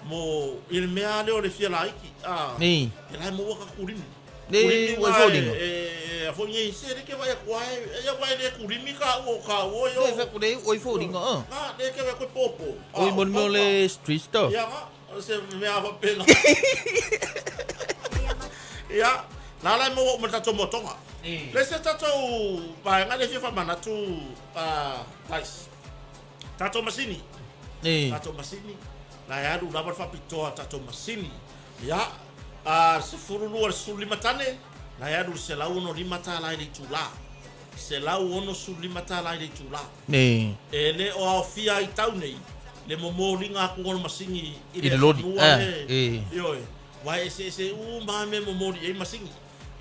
Speaker 1: mo i le mea lea o le fia laiti. E la e maua tatou kulimi.
Speaker 2: Kulimi ua foliga.
Speaker 1: E a foi nei se le ke vai atu ai, e ia vai le kulimi ka ua ka ua
Speaker 2: yo. Le fa kule oi foliga
Speaker 1: a. Na, le ke vai koe popo.
Speaker 2: Oi mo mo le street store.
Speaker 1: Ia nga, se mea fa pena. Ia, la la mo mo tatou motoga. Le se tatou vaega le fia faamanatu guys. Tatou masini. Tatou masini. La e alu lava le faapitoa tatou masini. Ia, 12 i le 15 tane, la e alu i le $165 i le itula. $165 i le itula. E le o aofia ai tau nei le momoliga atu o le masini
Speaker 2: i le loli.
Speaker 1: Ioe, ua e eseese uma lava mea e momoli i ai masini.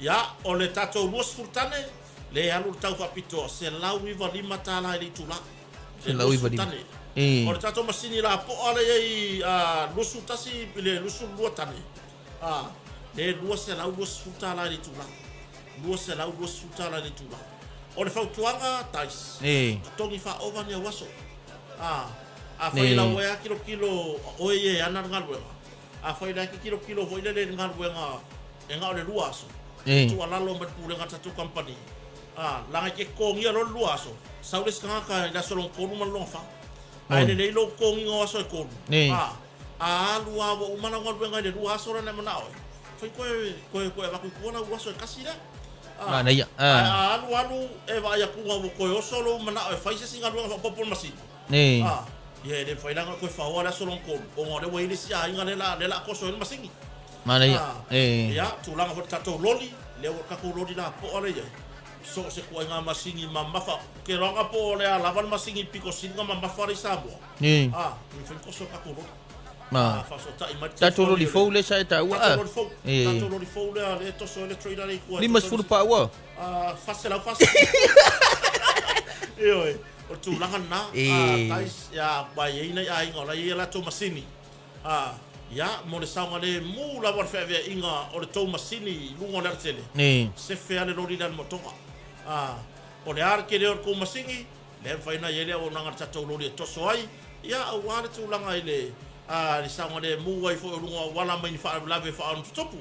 Speaker 1: Ia, o le tatou 20 tane, le e alu le tau faapitoa, $195 i le itula. Le 20 tane. O le tatou masini lapoa lea e i ai 21 i le 22 tane, le $220 i le itula. $220 i le itula. O le fautuaga, Dice, totogi faaova ni au aso. Afai e lau ai lava kilokilo oe ia e ana le galuega, afai la e te kilokilo foi lele i le galuega e na o le 2 aso, tuualalo mai le pulega a le tatou kamupani, leaga e te totogia loa le 2 aso, sau le isi tagata i le aso lona 3 ma le lona 4. Ae lelei lou totogiga o aso e 3, a alu lava ua uma lau galuega i le 2 aso lea na e manao ai, fai koe, koe, koe avatu i tua lau aso e kasi lea.
Speaker 2: Manaia.
Speaker 1: Ae a alu alu e vaai atu ua toe oso lou manao e fai se isi galuega faaopoopo i le masini. Ia e le mafai la ona toe faoa le aso lona tolu, ona o lea ua i ai le isi aiga lea o le a toso ai le masini.
Speaker 2: Manaia.
Speaker 1: Ia, tulaga foi i le tatou loli, lea ua tatou loli lapoa lea e i ai, so o se ituaiga masini mamafa, ou te iloa po o le a lava le masini pito sili ona mamafa lea i Samoa, e mafai ona toso e le tatou loli. Faasootai mai le
Speaker 2: Tatou loli fou lea sa e taua.
Speaker 1: Tatou loli fou. Tatou loli fou lea lea e toso ai le trailer lea i tua.
Speaker 2: 50 paua.
Speaker 1: 440. Ioe. O le tulaga lena. Guys, ia, aua e i ai nai aiga o la e i ai a latou masini. Ia, mo le saogalemu lava o le feaveaiga o le tou masini i luga o le alatele, sefe lava le loli lea i le motoga. O le a le tele o le tou masini, lea e mafai ona i ai le auaunaga a le tatou loli e toso ai, ia, aua le tulaga i le saogalemu ai foi o luga o auala mai ni faalavelave faaonotutupu.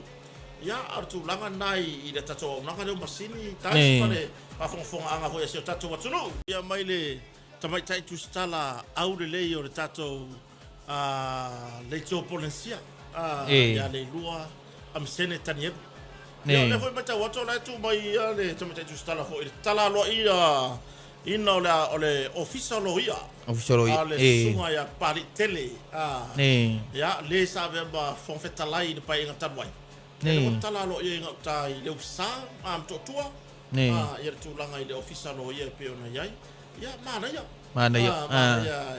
Speaker 1: Ia, a o le tulaga lena i le tatou auaunaga lea o masini, guys, ma le faafogafogaaga foi a si o tatou atunuu. Ia mai le tamaitai tusitala aulelei o le tatou Leitio Polenisia ia Leilua Amisene Tanielu. Ia, o lea foi e matau atu o la e tu mai le tamaitai tusitala foi i le tatala aloaia ina o le Ofisa o Loia.
Speaker 2: Ofisa o Loia.
Speaker 1: A le susuga ia Papaliitele. Ia, le sa avea ma Fofoga Fetalai i le Paeaiga talu ai. Ia, lea foi tatala aloaia i gauta i Leufisa ma Motootua. Ia le tulaga i le Ofisa o Loia e pei ona i ai. Ia, manaia.
Speaker 2: Manaia.
Speaker 1: Manaia.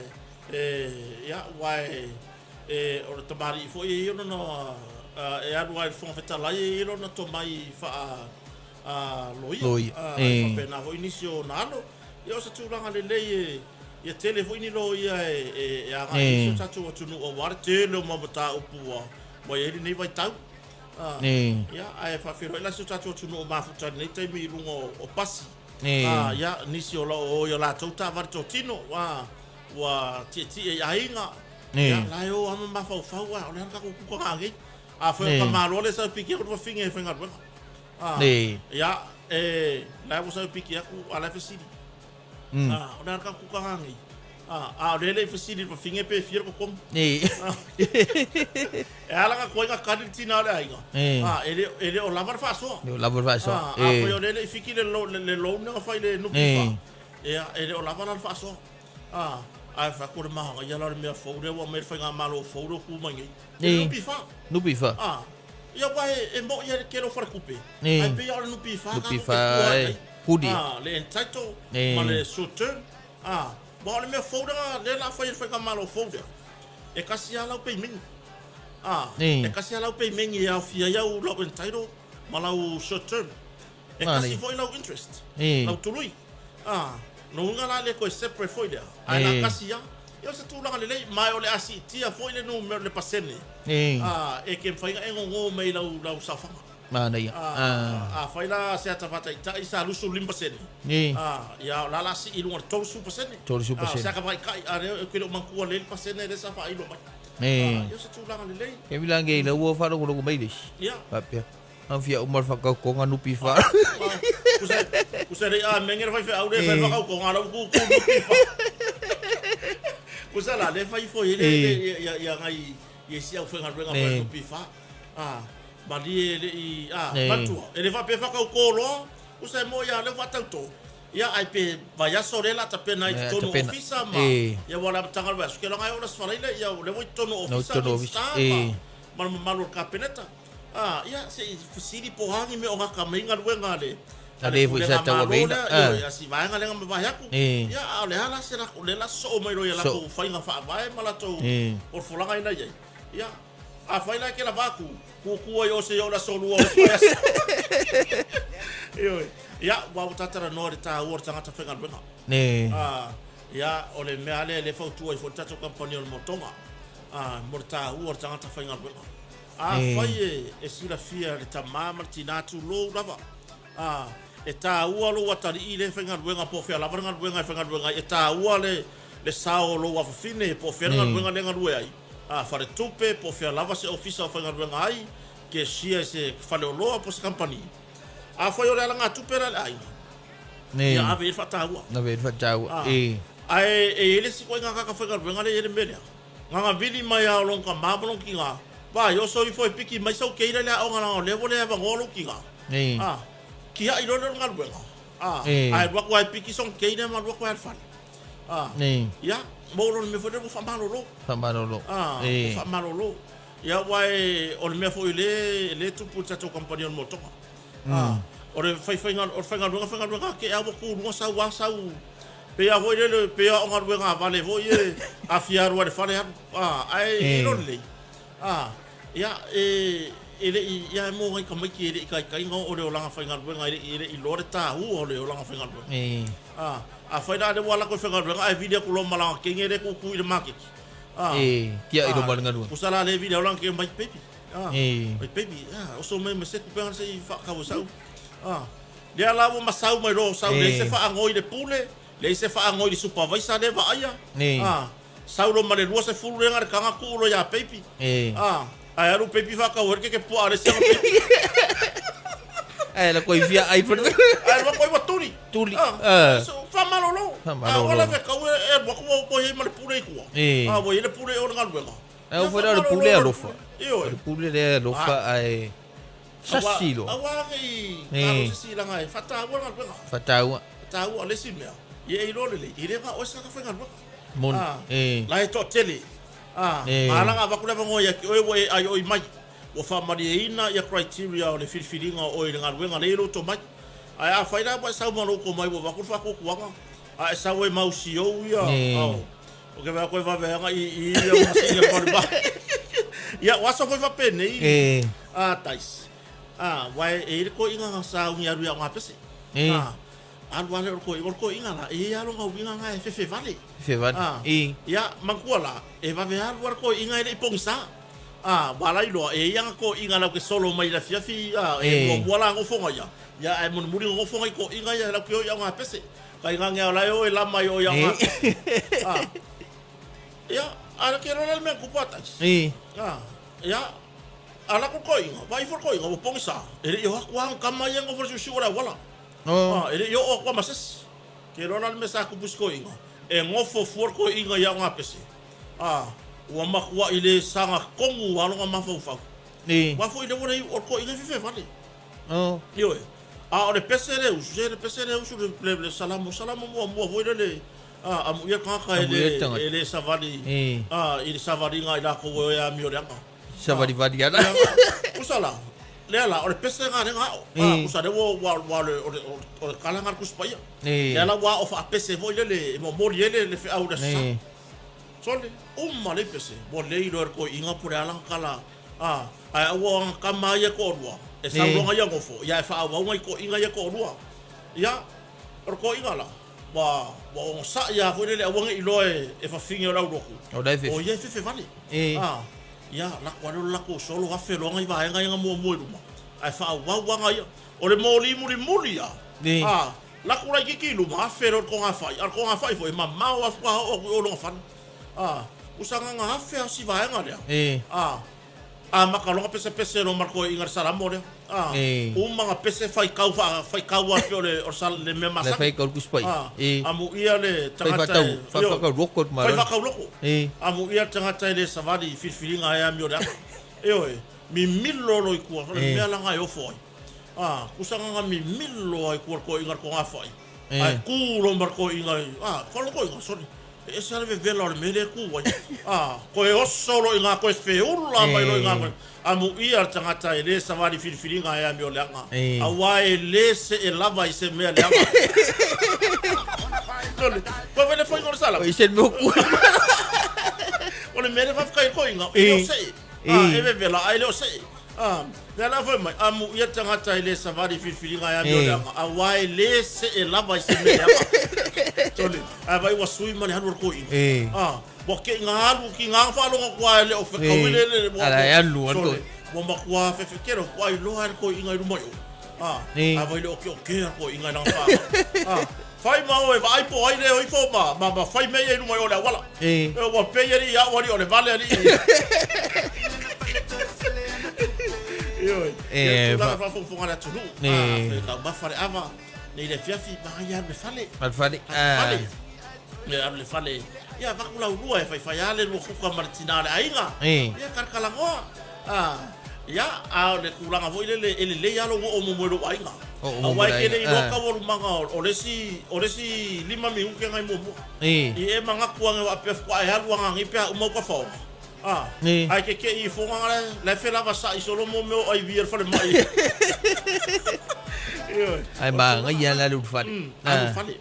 Speaker 1: Ia, aua e, o le tamalii foi e i ai lona, e alu lava i le Fofoga Fetalai e i ai lona tomai faa loia.
Speaker 2: Loia.
Speaker 1: E faapena foi nisi o ona alo. Ia, o se tulaga lelei e, ia tele foi ni loia e agai i ai si o tatou atunuu aua le tele o mau mataupu ua i ai lenei vaitau. Ia, ae faafeiloai la si o tatou atunuu o mafuta i lenei taimi i luga o pasi. Ia, nisi o lo o o i a latou taavale totino, ua tietie i aiga. Ia, la e o lava ma mafaufau, o le a le tatou kuka gagei. Afai o ka malo lea sa piki atu le fafine e faigaluega. Ia, e, la e ua sa piki atu, a la e fesili. O le a le tatou kuka gagei. A o lea e le i fesili i le fafine pe fia le totogi. E ala ona tuai ona kali le tina o le aiga, e le o lava le faasoa.
Speaker 2: E le o lava le faasoa.
Speaker 1: Afai o lea e le i fiki le loan lea na fai i le NPF, ia, e le o lava la le faasoa. Ae fai atu o le manaia la o le mea fou lea ua aumai e le faigamalo fou lea ua tu mai nei, le NPF.
Speaker 2: NPF.
Speaker 1: Ia, aua e moni lava le tele o faletupe, ae pei lava o le NPF tatou te tua i ai. Le entitle ma le short term. Aua o le mea fou lea o le a fai e le faigamalo fou lea, e tasi lava lau peimeni. E tasi lava lau peimeni e aofia ai au lau entitle ma lau short term. E tasi foi lau interest, lau tului. Lona uiga la e le toe separate foi lea, ae na tasi lava. Ia o se tulaga lelei, ma o le a siitia foi le numera, le pasene, e ke mafai ona e gogo mai i lau, lau saofaga.
Speaker 2: Manaia.
Speaker 1: Afai la se ata faataitai sa 25%, ia o la o le a sii i luga o le 30%.
Speaker 2: 30%.
Speaker 1: O se ata faataitai, a lea ou te le o manatua lelei le pasene lea sa faailo mai. Ia o se tulaga lelei.
Speaker 2: Kemi la ngei lau ua faalogologo mai le isi. Faapea. Au fia uma le whakaukonga nupi wha.
Speaker 1: Kusa rei a menge le whaiwheau le whai whakaukonga lau ku ku nupi wha. Kusa la le whai fo i le ia ia ngai i si au whenga ruenga whai nupi wha. Ah, malie le i ah matua. E le whape whakauko loa. Kusa e mo ia le whatauto. Ia ai pe vaiaso le la tapena i totonu ofisa ma ia wala matanga le vaiaso. Ke langa e ola sfalaile ia le voi totonu ofisa minista ma ma le mamalu o le Kapeneta. A, ia, se i fesili po o a ni mea o gaka mai galuega a le
Speaker 2: A le foi sa
Speaker 1: Pulega Malo
Speaker 2: tauaveina.
Speaker 1: lea,
Speaker 2: Ah.
Speaker 1: ioe, a si vaega lea na mavae atu.
Speaker 2: E.
Speaker 1: Ia, a o le a la se lako, lea la sosoo mai loa i a
Speaker 2: So.
Speaker 1: latou faiga faavae ma latou
Speaker 2: E.
Speaker 1: folafolaga ina i ai. Ia, afai la e ke lava atu, kuku ai o se i oo i le aso lua o le isi vaiaso. Ioe. Ia, aua ua tatalanoa i le taua o le tagata faigaluega.
Speaker 2: E.
Speaker 1: A, ia, o le mea lava lea e le fautua ai foi le tatou kamupani o le Motoga, a, mo le taua o le tagata faigaluega. Afai e, e silafia e le tama ma le tina tulou lava, a, e taua lou atalii le faigaluega po o fea lava le galuega e faigaluega ai, e taua le, le sao o lou afafine po o fea le galuega lea e galue ai, a, faletupe po o fea lava se ofisa o faigaluega ai, kesia i se faleoloa po o se kamupani. Afai o le alagatupe la a le aiga, ia ave i ai le faataua.
Speaker 2: Ave i ai le faataua, e.
Speaker 1: Ae e i ai le isi ituaiga tagata faigaluega lea e i ai le mea lea. Gagavili mai a o lona tama ma lona tina, Vai, oso ifo e piki mai sau keira i le aoga leaga o lea ua le avanoa lou tina. A, tiai loa lea o le galuega. A, ae alu atu lava e piki sona keira ma alu atu lava i le fale. A, ia, maua loa le mea foi lea ua faamalolo.
Speaker 2: Faamalolo.
Speaker 1: A, ua faamalolo. Ia, aua e, o le mea foi lea, lea e tupu i le tatou kamupani o le motoga. A, o le faifaiga, o le faigaluega faigaluega ake a ua tu i luga sau a sau pei a foi lele pei a o galuega a vale foi e a fia alu a i le fale alu a ae e iloa lelei a ia e e le i ia e mo nai tamaiti e le i taitai ona oo le olaga faigaluega e le i e le i iloa le taua o le olaga faigaluega a afai la lea ua alu atu i faigaluega ae vili atu loa ma lana teine lea e tutu i le maketi a
Speaker 2: E tiai loa ma le galuega.
Speaker 1: Tusa la lea e vili au lana teine mai baby Ah,
Speaker 2: E.
Speaker 1: Mai baby, ah, oso mai ma se tupe se i whaakau e sau. Ah, lea la ua masau mai loa o sau, leai se faanoi i le pule, leai se faanoi i le supervisor lea e vaaia.
Speaker 2: E.
Speaker 1: Ah, sau loa ma le 20 lea na le taga tuu loa ia baby.
Speaker 2: E.
Speaker 1: Ah, ae alu baby whaakau ai le keke puaa a le isi aga baby.
Speaker 2: Ae la koe fia ai pa.
Speaker 1: Ae lua koe ua tuli.
Speaker 2: Tuli.
Speaker 1: Ah,
Speaker 2: Ah.
Speaker 1: so, whaamalolo.
Speaker 2: Whaamalolo.
Speaker 1: Ah, ua lave kau e, e alu atu ua koe ai ma le pule i tua.
Speaker 2: E.
Speaker 1: Ah, ua i ai le pule o le galuega.
Speaker 2: Ae o foi la o le pule alofa. O le pule lea alofa ae sasi loa.
Speaker 1: Aua ne i alo se isi leaga e faataua le galuega.
Speaker 2: Faataua.
Speaker 1: Faataua le isi mea, ia e iloa lelei, e le na o oe se tagata faigaluega.
Speaker 2: Moni. E.
Speaker 1: La e toatele.
Speaker 2: E.
Speaker 1: Ma ala na avatu le avanoa ia te oe ua e aioi mai. Ua faamalieina ia criteria o le filifiliga o oe i le galuega lea e i lou tomai. Ae afai la ua e sau ma lou tomai ua avatu le faatuatuaga, a e sau e mausiou ia,
Speaker 2: E.
Speaker 1: O ke vaai atu e vave ana i i ia masini a Pauli Mai. Ia, o aso foi faapenei,
Speaker 2: E.
Speaker 1: a Tais. A, aua e i ai le toeaina na sauni alu ia o Gapese.
Speaker 2: E.
Speaker 1: A, alu lava lea o le toeaina, o le toeaina la, e i ai lava lona uiga na e fefe vale.
Speaker 2: Fefe vale.
Speaker 1: A,
Speaker 2: E.
Speaker 1: ia, manatua la, e vave alu lava le toeaina e le i pogisa. A, ua ala iloa, e i ai ana toeaina latou te solo mai i le afiafi, a, e
Speaker 2: E.
Speaker 1: muamua la nofoga ia. Ia, ae mulimuli na nofo nai toeaina ia latou te o i Aogapese. Kai ngā la e o e lama i o i Aogapese. A, ia, a le ke loa la le mea kupu a Tais.
Speaker 2: E.
Speaker 1: A, ia, ala ku toeaina, vaai ifo le toeaina, ua pogisa. E le i o atu lava kama ia nofo i le siusiu o le auala.
Speaker 2: Oh.
Speaker 1: A, e le i oo atu lava ma se isi. Ke loa la le mea sa kupu i si toeaina, e nofo fua le toeaina i Aogapese. A, ua matuai le saga tonu lava lona mafaufau.
Speaker 2: E.
Speaker 1: Aua foi le ua le o le toeaina e fefe vale.
Speaker 2: Oh.
Speaker 1: Ioe. A o le pese le usu, se le pese le usu le, le, le salamo, salamo muamua foi lele, a, amuia le tagata e
Speaker 2: Amuia
Speaker 1: le,
Speaker 2: le tagata.
Speaker 1: e le savali,
Speaker 2: E.
Speaker 1: a, i le savaliga i lakou e o e amio leaga.
Speaker 2: Savalivali ana.
Speaker 1: Usa la, lea la, o le pese lena lea na ao.
Speaker 2: E.
Speaker 1: A, usa lea ua, ua, ua, le, o le, o le kala lena a le Tusi Paia.
Speaker 2: E.
Speaker 1: Lea la ua ao faapese foi lele, e momoli ai le, le feau i le Aso Sa.
Speaker 2: E.
Speaker 1: Sole, uma le pese, ua le iloa e le toeaina po o le a lana kala, a, ae aua ana kama ia e toalua, e sau
Speaker 2: E.
Speaker 1: loa ia nofo, ia e faaauau nai toeaina ia e toalua. Ia, o le toeaina la, Ua ua ogosaʻi lava foi lele aua ne i iloa e fafine o le aulotu,
Speaker 2: O la e fefe.
Speaker 1: o ia e fefe vale.
Speaker 2: E.
Speaker 1: Ia, lako lava lea o le latou solo afe loa nai vaega ia na muamua i luma, ae faaauau aga ia. O le moli mulimuli lava,
Speaker 2: E.
Speaker 1: lako laitiiti i luma, afe loa i le togafai, a o le togafai foi e mamao lava faatoa oo atu i o i lona fale. Usa na ona afe lava o si vaega lea.
Speaker 2: E.
Speaker 1: Amata loa ona pesepese loa ma le toeaina i le Salamo lea.
Speaker 2: E.
Speaker 1: Uma ona pese faitau faitau lava pei o le le mea
Speaker 2: Le
Speaker 1: masani.
Speaker 2: faitau le Tusi Paia. E.
Speaker 1: Amuia le
Speaker 2: Fai
Speaker 1: tagata
Speaker 2: faatau,
Speaker 1: e,
Speaker 2: fai
Speaker 1: ioe,
Speaker 2: faatau loko le
Speaker 1: fai
Speaker 2: malolo.
Speaker 1: faatau loko.
Speaker 2: E.
Speaker 1: Amuia le tagata e le savali i filifiliga e amioleaga. Ioe, mimilo loa i tua, o le
Speaker 2: E.
Speaker 1: mea la e ofo ai. Tusa na ona mimilo lava i tua i le toeaina i le togafai.
Speaker 2: E.
Speaker 1: Ae tu loa ma le toeaina i, faalogo toeaina, sole. E ese lava le vevela o le mea lea e tu ai. Toe oso loa i ina, toe feula mai loa i ina. Amuia le tagata e le savali filifiliga e amioleaga, aua e le see lava i se mea leaga. Sole, koe foi le faiga o le salama.
Speaker 2: O se mea o
Speaker 1: O le mea lea faafetai ai le toeaina, e le o see. E vevela ae le o see. Lea la fai mai, amuia le tagata e le savali i filifiliga e amioleaga, aua e le see lava i se mea leaga. Sole, ae vaai ua sui ma le alu a le toeaina. Ua te i na alu ki ngā whaalonga kua e le o whekaui le le
Speaker 2: Ala e alu a
Speaker 1: Sole, ua matua whewhekero kua i loa e le toeaina i luma i o. A vai le o ke o ke a toeaina i langa whaanga. Whai ma oe, vaai po ai le o ifo ma, ma, ma whai mea ia i luma i o le awala.
Speaker 2: E.
Speaker 1: Ua pei ali i au ali o le vale ali i. Ioe.
Speaker 2: E,
Speaker 1: Ia, tulaga
Speaker 2: fa-
Speaker 1: faafogafoga a le atunuu.
Speaker 2: E.
Speaker 1: Fe taumafa le ava, nei le afiafi, magaia alu le fale.
Speaker 2: Fale fale.
Speaker 1: Fale. Ia alu le fale. Ia avatu laulua e faifai lava le lua kuka ma le tina o le aiga.
Speaker 2: E.
Speaker 1: Ia kalakalanoa. Ia, a o le tulaga foi lele, e lelei lava lou oo muamua i lou aiga.
Speaker 2: Oo muamua
Speaker 1: Aua
Speaker 2: i
Speaker 1: e
Speaker 2: le
Speaker 1: te le
Speaker 2: aiga.
Speaker 1: iloa taualumaga o le isi, o le isi 5 minute nai muamua.
Speaker 2: E.
Speaker 1: I e manatu ane faapea faatoa e alu aga nei pe a uma uka faoga.
Speaker 2: E.
Speaker 1: Ae te te i foga la, la e felavasai solo mo mea o IV a le falemai. Ioe.
Speaker 2: Ae magaia la le ulufale.
Speaker 1: Alu i fale.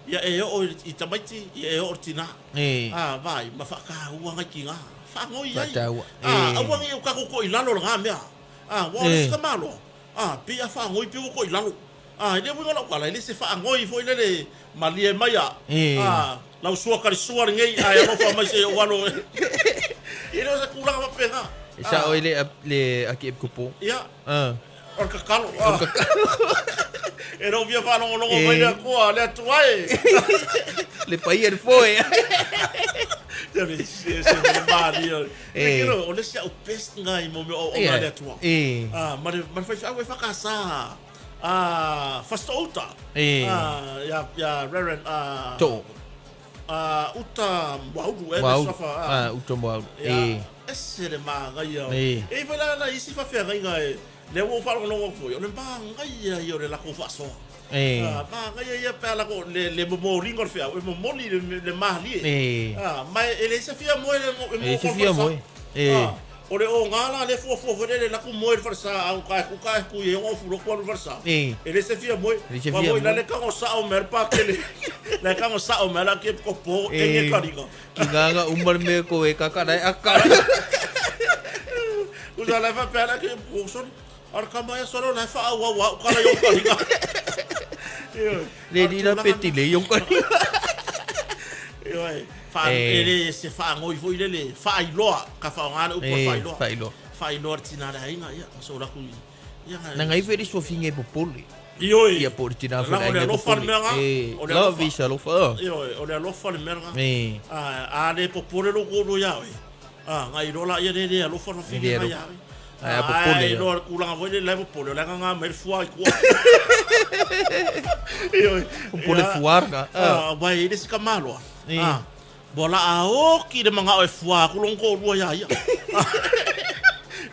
Speaker 1: Ia e oo i tamaiti, ia e oo i le tinā.
Speaker 2: E.
Speaker 1: Vai, ma faataua ngai tinā. Faagoi ai.
Speaker 2: Faataua. E.
Speaker 1: Aua nei o tatou toʻi lalo i lena mea. Ua o le isi tamaloa. Pei a faagoi pei ua toʻi lalo. E le uiga o lau tala, e le se faagoi foi lele malie mai a.
Speaker 2: E.
Speaker 1: Lau sua kalisua lenei, ae alofa mai se i ou alo. E le o se tulaga faapena.
Speaker 2: E sao ai le le Archiepiscopo.
Speaker 1: Ia. O le tatalo.
Speaker 2: O le tatalo.
Speaker 1: E le o fia faalogologo mai le Atua, le Atua e.
Speaker 2: Le paia le foe.
Speaker 1: Ia le se se le malie.
Speaker 2: E.
Speaker 1: O le isi au best ngai mo mea o auauna a le Atua.
Speaker 2: E.
Speaker 1: Ma le ma le faifeau e whakasa Fasitoo-uta.
Speaker 2: E.
Speaker 1: Ia ia Reverend
Speaker 2: Too.
Speaker 1: Uta Moaulu e le
Speaker 2: Moaulu.
Speaker 1: suafa.
Speaker 2: Uta Moaulu.
Speaker 1: Ia,
Speaker 2: E.
Speaker 1: ese le magaia.
Speaker 2: E.
Speaker 1: E i ai foi la nai isi faafeagaiga e lea ua ou faalogologo atu foi, o le magaia ia o le latou faasoa.
Speaker 2: E.
Speaker 1: Magaia ia pe a latou le le momoliga o le feau, e momoli le le malie.
Speaker 2: E.
Speaker 1: Ma e leai se fia moe e
Speaker 2: E leai se fia moe. E.
Speaker 1: O le oga la lea e fuafua foi lele latou moe i le falesa, a uka e kuka e kui e ona ofu lotu alu i le falesa.
Speaker 2: E.
Speaker 1: E leai se fia moe.
Speaker 2: E leai se
Speaker 1: Ua
Speaker 2: fia
Speaker 1: moi
Speaker 2: moe.
Speaker 1: la le kago sao mea le pakele. La kago sao mea la ke ko po
Speaker 2: E.
Speaker 1: enge kariga.
Speaker 2: Ki nganga uma le mea ko e kakana e aka.
Speaker 1: Usa la fa pera ke po son. Ar ka mai solo la fa au au au kala yo kariga.
Speaker 2: Le ni la peti le yo kariga.
Speaker 1: Ioe. Fa
Speaker 2: E.
Speaker 1: e le se faagoi foi lele faailoa ka faaaoga le upu o le
Speaker 2: E,
Speaker 1: faailoa.
Speaker 2: faailoa.
Speaker 1: Faailoa le tina le aiga ia so la kui. Ia nga.
Speaker 2: Na ngai fe le suafiga e popole.
Speaker 1: Ioe.
Speaker 2: Ia po o le tina foi
Speaker 1: Lago
Speaker 2: le
Speaker 1: le
Speaker 2: aiga e
Speaker 1: alofa le
Speaker 2: popole.
Speaker 1: mea nga.
Speaker 2: E,
Speaker 1: O le
Speaker 2: lava
Speaker 1: alofa.
Speaker 2: isa alofa.
Speaker 1: Ioe, o le alofa le mea nga.
Speaker 2: E.
Speaker 1: A le popole lou toalua ia oe. Ngai loa laia le le alofa le
Speaker 2: E le
Speaker 1: fafine nga
Speaker 2: alofa.
Speaker 1: ia oe.
Speaker 2: Ae a popole
Speaker 1: Ai
Speaker 2: ia.
Speaker 1: loa le tulaga foi lele la e popole, o le aga nga mai le fua i tua. Ioe.
Speaker 2: Popole
Speaker 1: Ia.
Speaker 2: fuarga.
Speaker 1: Aua e i ai le isi kamaloa.
Speaker 2: E.
Speaker 1: Ua laa oki le magao e fua aku lona toalua ia ia.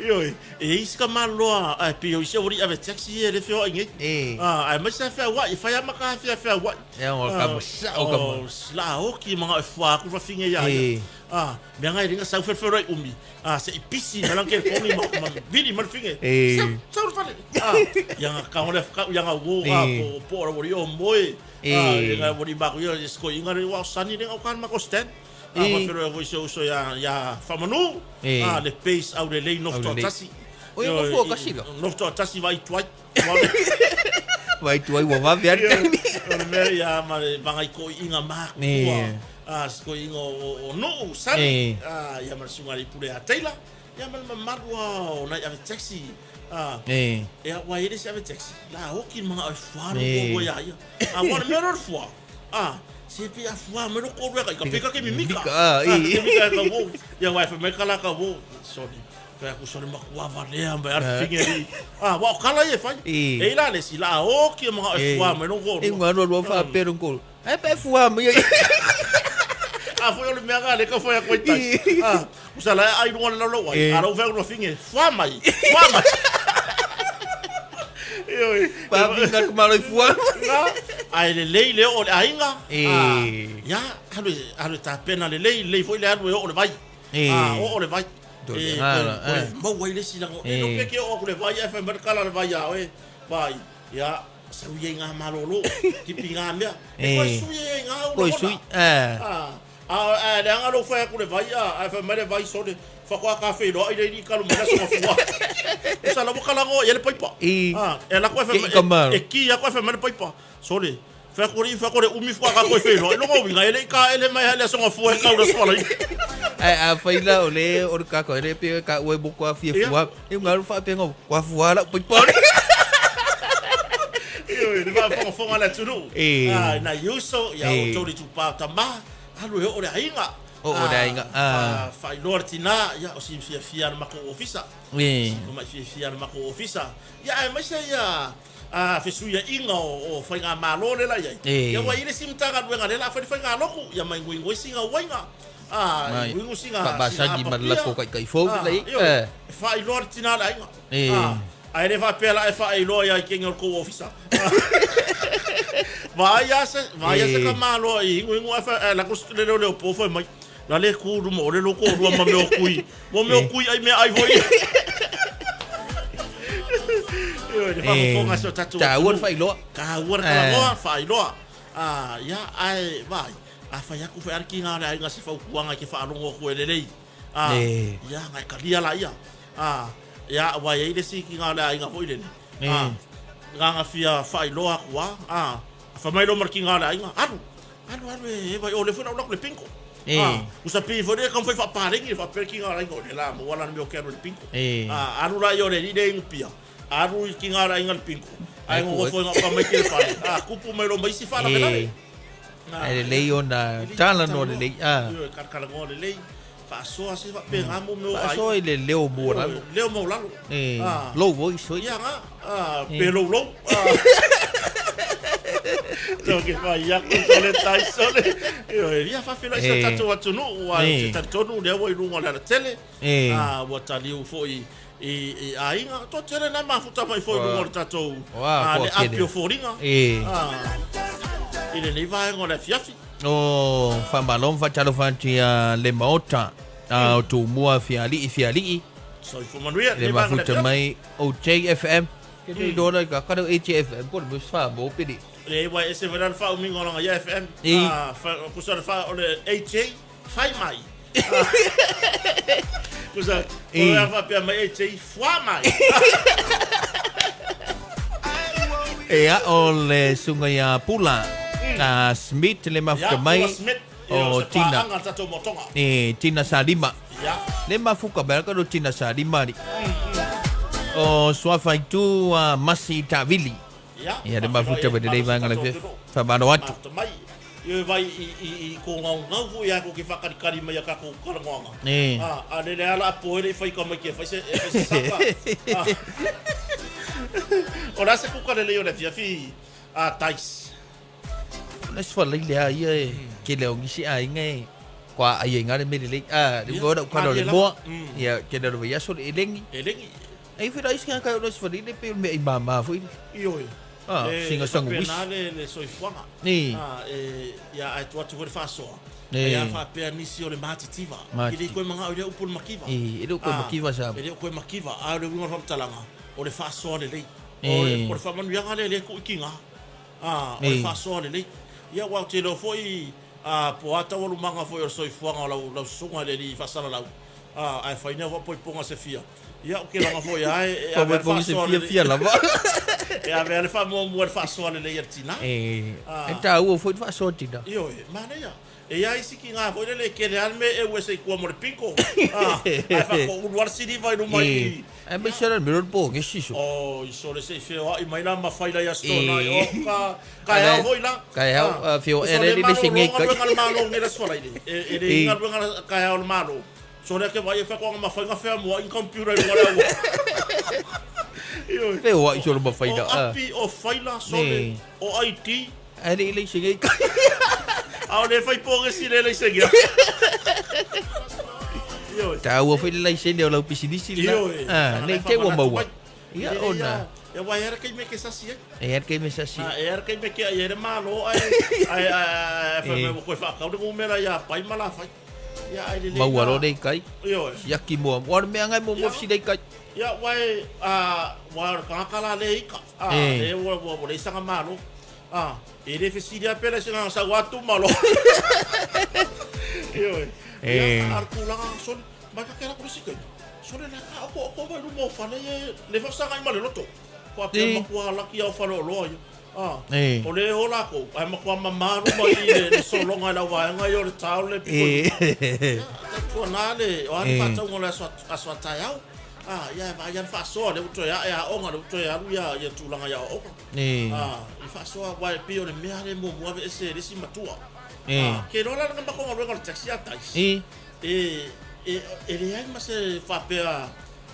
Speaker 1: Ioe, e i ai isi kamaloa, ae pei o isi aualii ave taxi ia e le feoai nei.
Speaker 2: E.
Speaker 1: Aemaise lava feauai, e fai lava ma ka feafeauai.
Speaker 2: E ao kama sao kama.
Speaker 1: O, laa oki le magao e fua aku le fafine ia ia.
Speaker 2: E.
Speaker 1: Mea nga e le sau felefelo ai umi. Seʻi pisi ma lana telefoni ma ma vili ma le fine.
Speaker 2: E.
Speaker 1: Sau, sau le fale. Ia nga kago le afakau ia nga uo
Speaker 2: E.
Speaker 1: po po o le aualii o moe.
Speaker 2: E.
Speaker 1: Ia nga aualii ma ia sikoiga le ua o sani le gauka le mako stand.
Speaker 2: E.
Speaker 1: Faafeiloai foi si ou uso ia ia Faamanu.
Speaker 2: E.
Speaker 1: Le pace aulelei nofo
Speaker 2: Aulelei.
Speaker 1: toatasi.
Speaker 2: O ia nofo toatasi la?
Speaker 1: Nofo toatasi vaai tuai.
Speaker 2: Vai tu ai ua vave ali taimi.
Speaker 1: O le mea ia ma le vagai toʻiʻiga makutua se toʻiʻiga o nuu sani ia ma le susuga i le pule ia Taylor ia ma le mamalu a o nai ave taxi ia ua i ai le isi ave taxi la oti le manao e fua lou toalua ia ia a ua o le mea lea o le fua se pei a fua mai lou toalua ia ita pei ta te mimika ta te mimika e tau ia aua e fai mai ka la tau sorry Fai atu sole matua valea mai ala fafine alii. Ah, wa o kala ia e fai. E i la le isi, la oki e mangao e fua mai lou toalua.
Speaker 2: E ngā rua rua whaapea lou toalua. Ae pe fua mai ai.
Speaker 1: A foi o le mea ngā le ka fai atu ai tai. Ah, usa la e ai lunga le laulau ai. A lau fai atu fafine, fua mai, fua mai. Ioe.
Speaker 2: Pāpika ku malo i fua.
Speaker 1: Ngā, ae lelei le oo o le aiga. Ah, ia, alu alu e tapena lelei, lelei foi le alu e oo le vai. Ah, oo le vai. E, koe maua ai le isi lago. E, no pea ke oo atu le vai, ae fai mai le kala le vai iā oe. Vai, ia, sau ia i ngā malōlō, tipi ngā mea. E koe sui ai ai ngā au
Speaker 2: Koe sui,
Speaker 1: Ah, a, a, leaga lou fai atu le vai, a, ae fai mai le vai sole, faatoa ka feiloai le ili i kalu mai le aso mafua. Usa la ua kalagoa i ai le paipa. Ah, e ala atu ae fai mai, e ki atu ae fai mai le paipa. Sole, Whea kore i whea kore umi whaka ka koe whenua. I longa uinga, e le i ka ele mai haele aso nga fua e kau la swala i.
Speaker 2: Ai a whai la o le o le kako ele pe ka ue mo kua fia fua. E nga ru wha pe ngo kua fua la pai pare.
Speaker 1: Io le va fonga fonga la tunu. Ah na yuso ia o toli tu pa tama. Alu e o le ainga.
Speaker 2: O o le aiga.
Speaker 1: Ah fa iloa le tina ia o si fia fia le makou ofisa.
Speaker 2: E.
Speaker 1: Si mai fia fia le makou ofisa. Ia aemaise ia a fesuiaiga o faigamalo lea la i ai. Ia ua i ai le isi Matagaluega lea la a fai le faigalotu, ia ma ingoingo ai sina uaiga, a ingoingo sina
Speaker 2: Faapasani ma le latou taitai fou
Speaker 1: la i ai. E faailoa le tina a le aiga. Ae le faapea la e faailoa ia i kegi o le tou ofisa. Vaai lava se, vaai lava se tamaloa i ingoingo ae ae alu atu le leoleo po fai mai, la le tu i luma o le lou toalua ma mea o kui, mo mea o kui ai meaai foi. Ioe, le faafofoga a si o tatou
Speaker 2: Taua le faailoa.
Speaker 1: Taua le talanoa, faailoa. Ah, ia, ae, vaai, a fai atu foi a le kiga o le aiga se fautuaga e te faalogo atu e lelei. Ah, ia, na e talia laia. Ah, ia, aua e i ai le isi kiga o le aiga foi lele. Ah, na fia faailoa atu lava. Ah, fai mai loa ma le kiga o le aiga, alu, Alu alu e vai o le foi lau le pinko. Ah, usa pi foi le kam foi faapalegi faapea le kiga o le aiga o le la maua la le mea o ke alu i le pinko. Ah, alu la ia o le alii lea e inupia. Alu i le kiga o le aiga i le pinko. Ae nonofo ina oka mai le fale. Ah, tupu mai loa ma isi faalavelave.
Speaker 2: Ae lelei ona talanoa lelei.
Speaker 1: Ah. Ioe, talatalanoa lelei. Faasoa se faapena mo mea o aiga.
Speaker 2: Faasoa i le leo maualalo.
Speaker 1: Leo maualalo.
Speaker 2: Low voice foi.
Speaker 1: Ia nga, pe loulou. Tau ke whai aku sole tai sole. Ioe, ia faafeiloai si o tatou atunuu, aua ou te talitonu lea ua i luga o le alatele. Ua taliu foi i aiga. Toa tele na mafuta mai foi i luga o le tatou le api o foliga. I lenei vaega o le afiafi.
Speaker 2: O faamalo ma faatalofa atu ia le Maota o Tumua Fialii Fialii.
Speaker 1: Soifua manuia
Speaker 2: Le mafuta mai o JFM. Ke le iloa la ka kare AJFM ko le mus fa mo pili.
Speaker 1: Le wa ese vela le faaumiga o langa ia FM. Kusa le fa o le AJ fai mai. Kusa o le faapea mai AJ fua mai.
Speaker 2: Ia o le susuga ia Pula Smith le mafuta mai o Tina. E Tina Salima. Le mafuka mai ka Tina Salima ri. O suafa i tu Masi Tavili. Ia le mafuta mai lenei vaega le faamalo atu.
Speaker 1: Ia vai i ko ngaungau foi ia ko ke whakakarikari mai a kako karangoanga. A, a lele ala a poere i whaika mai ke whai se, e whai se saka. O la se kuka lele o le fiafi a Tais.
Speaker 2: Le se whalei lea ia e ke leo ngisi a inga e kua ai e ngare mere lei a le ua ora ukana o le moa ia ke leo vai aso le elengi.
Speaker 1: Elengi.
Speaker 2: Ai whira isi kai o le se whalei le pe o le mea i māmā foi.
Speaker 1: Ioi.
Speaker 2: Ah, singa sangu wis.
Speaker 1: E faapena le soifuaga. Ah, e, ia, ae tuu atu foi le faasoa. E a faapea nisi o le matitiva. E le i koe manao i lea upu o le makiva.
Speaker 2: E le o koe makiva sa.
Speaker 1: E le o koe makiva. A o le uiga o le faamatalaga, o le faasoa lelei. O le faamanuiaga lea e le tuu i kiga. Ah, o le faasoa lelei. Ia, aua ou te iloa foi, ah, po o a taualumaga foi o le soifuaga o lau, lau susuga i le alii faasalalau. Ae fai nei faapoipoga se fia. Ia o ke laga foi lava e ave a le
Speaker 2: Faapoipoga se
Speaker 1: faasoa
Speaker 2: fia
Speaker 1: lelei.
Speaker 2: fia lava.
Speaker 1: E ave a le faamuamua i le faasoa lelei a le tina.
Speaker 2: E, e taua foi le faasoa tina.
Speaker 1: Ioe, manaia. E i ai isi tiga foi lele e tele lava le mea e eu ese i tua mo le bingo. Ae faatoulu lava le siliva i luma i
Speaker 2: i. Aemaise la le mea lea o le pogesi so.
Speaker 1: Oi, sole se i feoai mai la ma fai lai aso nai o ka kaeao foi la.
Speaker 2: Kaeao, feoai
Speaker 1: Sole
Speaker 2: le le
Speaker 1: malolo
Speaker 2: senge kai.
Speaker 1: galuega a le Malo nei le aso Faraile. E le i galuega kaeao a le Malo. Sole ake vai e whakoanga ma whainga whea mua in computer i runga le aua. Ioe.
Speaker 2: Feoai solo ma faina.
Speaker 1: O api, o faila, sole, o ID.
Speaker 2: Ae le i laisene kai.
Speaker 1: A o le fai pogesi le laisene. Ioe.
Speaker 2: Taua foi le laisene o lau pisinisi lena.
Speaker 1: Ioe.
Speaker 2: Ne i te ua maua. Ia ona.
Speaker 1: E wai ara kei me ke sasi ai.
Speaker 2: E ara kei me sasi.
Speaker 1: E ara kei me ke ai e le malo ai ai ai whai mai koe whaakau le ngumera ia pai ma la whai. Ia ai le
Speaker 2: Maua loa nei kai.
Speaker 1: Ioe.
Speaker 2: Siaki mua. Ua le mea ngai mua mua fisili ai kai.
Speaker 1: Ia wai a wai o le kangaka la le ika. A le ua ua ua le isanga malo. A e le fesili a pela se nganga sau atu malo. Ioe. Ia a le tulaga sole. Mai ka kera kore sika. Sole la ka oko oko mai luma o fale e le whasanga i ma le loto. Ko a pea makua laki au fale o loa ia. O le o lākou, ae makua mamā luma i le sologa i lau vaega ia o le tao le piko i luma. Ia, tautua nā le, o a le faatauga o le aso, aso a taeao. Ia e vaai lava le faasoa, lea ua toe ae aoga, lea ua toe alu ia tulaga i aoaoga. I faasoa, aua e pei o le mea lea e muamua aveese e le isi matua. Ke iloa la le matou galuega o le taxi a Dice, e leai ma se faapea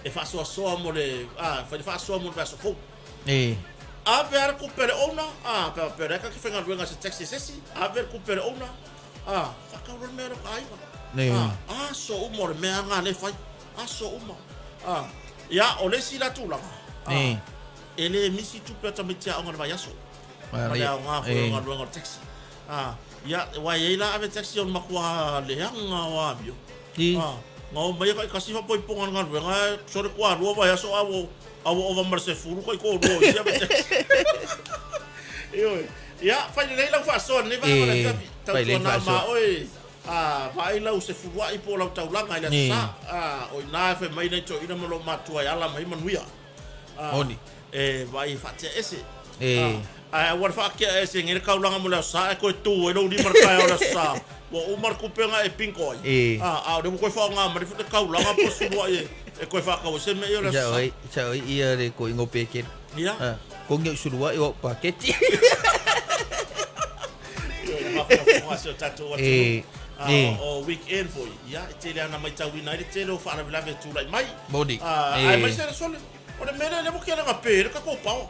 Speaker 1: e faasoasoa mo le, fai le faasoa mo le vaiaso fou. Ave lava le tupe a le owner, pe pe o lea ta te faigaluega i se taxi a se isi, ave le tupe a le owner, faatau loa le mea i lota aiga. Aso uma o le mea lava lena lea e fai, aso uma. Ia, o le isi la tulaga, e le misi tupe a tamaiti aoga i le vaiaso, ma le aoga foi o galuega o le taxi. Ia, aua e i ai la ave taxi o le matua leaga o amio. Na o mai e taitasi faapoipoga i le galuega ae sole toalua vaiaso a ua a ua ova ma le 10 taitoalua o isi ave taxi. Ioe. Ia, fai lelei lau faasoa i lenei vaega o le afiafi.
Speaker 2: Fai lelei
Speaker 1: Tautuana
Speaker 2: faasoa.
Speaker 1: ma oe, vaai lau sefuluai po o lau taulaga i le aso Sa. O i ina e fai mai nai toeaina ma loomatua e ala mai manuia.
Speaker 2: Moni.
Speaker 1: E vaai e faatea ese. Ae aua le faatea ese nei le taulaga mo le aso Sa ae toe tu ai lou lima i le taeao o le aso Sa. Ua uma le tupe na e bingo ai. A o lea ua toe faaaoga mai le taulaga po o sefuluai e toe faatau ai se mea ia o le aso Sa.
Speaker 2: Sao ai ia le koiga o pekele.
Speaker 1: Ia.
Speaker 2: Kogi au suluai o au paketi.
Speaker 1: Ioe, le mafaufauga a si o tatou atunuu. O weekend foi, ia, e tele lava ina matauina ai le tele o faalavelave e tulai mai.
Speaker 2: Moni.
Speaker 1: Aemaise le sole, o le mea lea, lea ua tele ina pe ai le tatou power.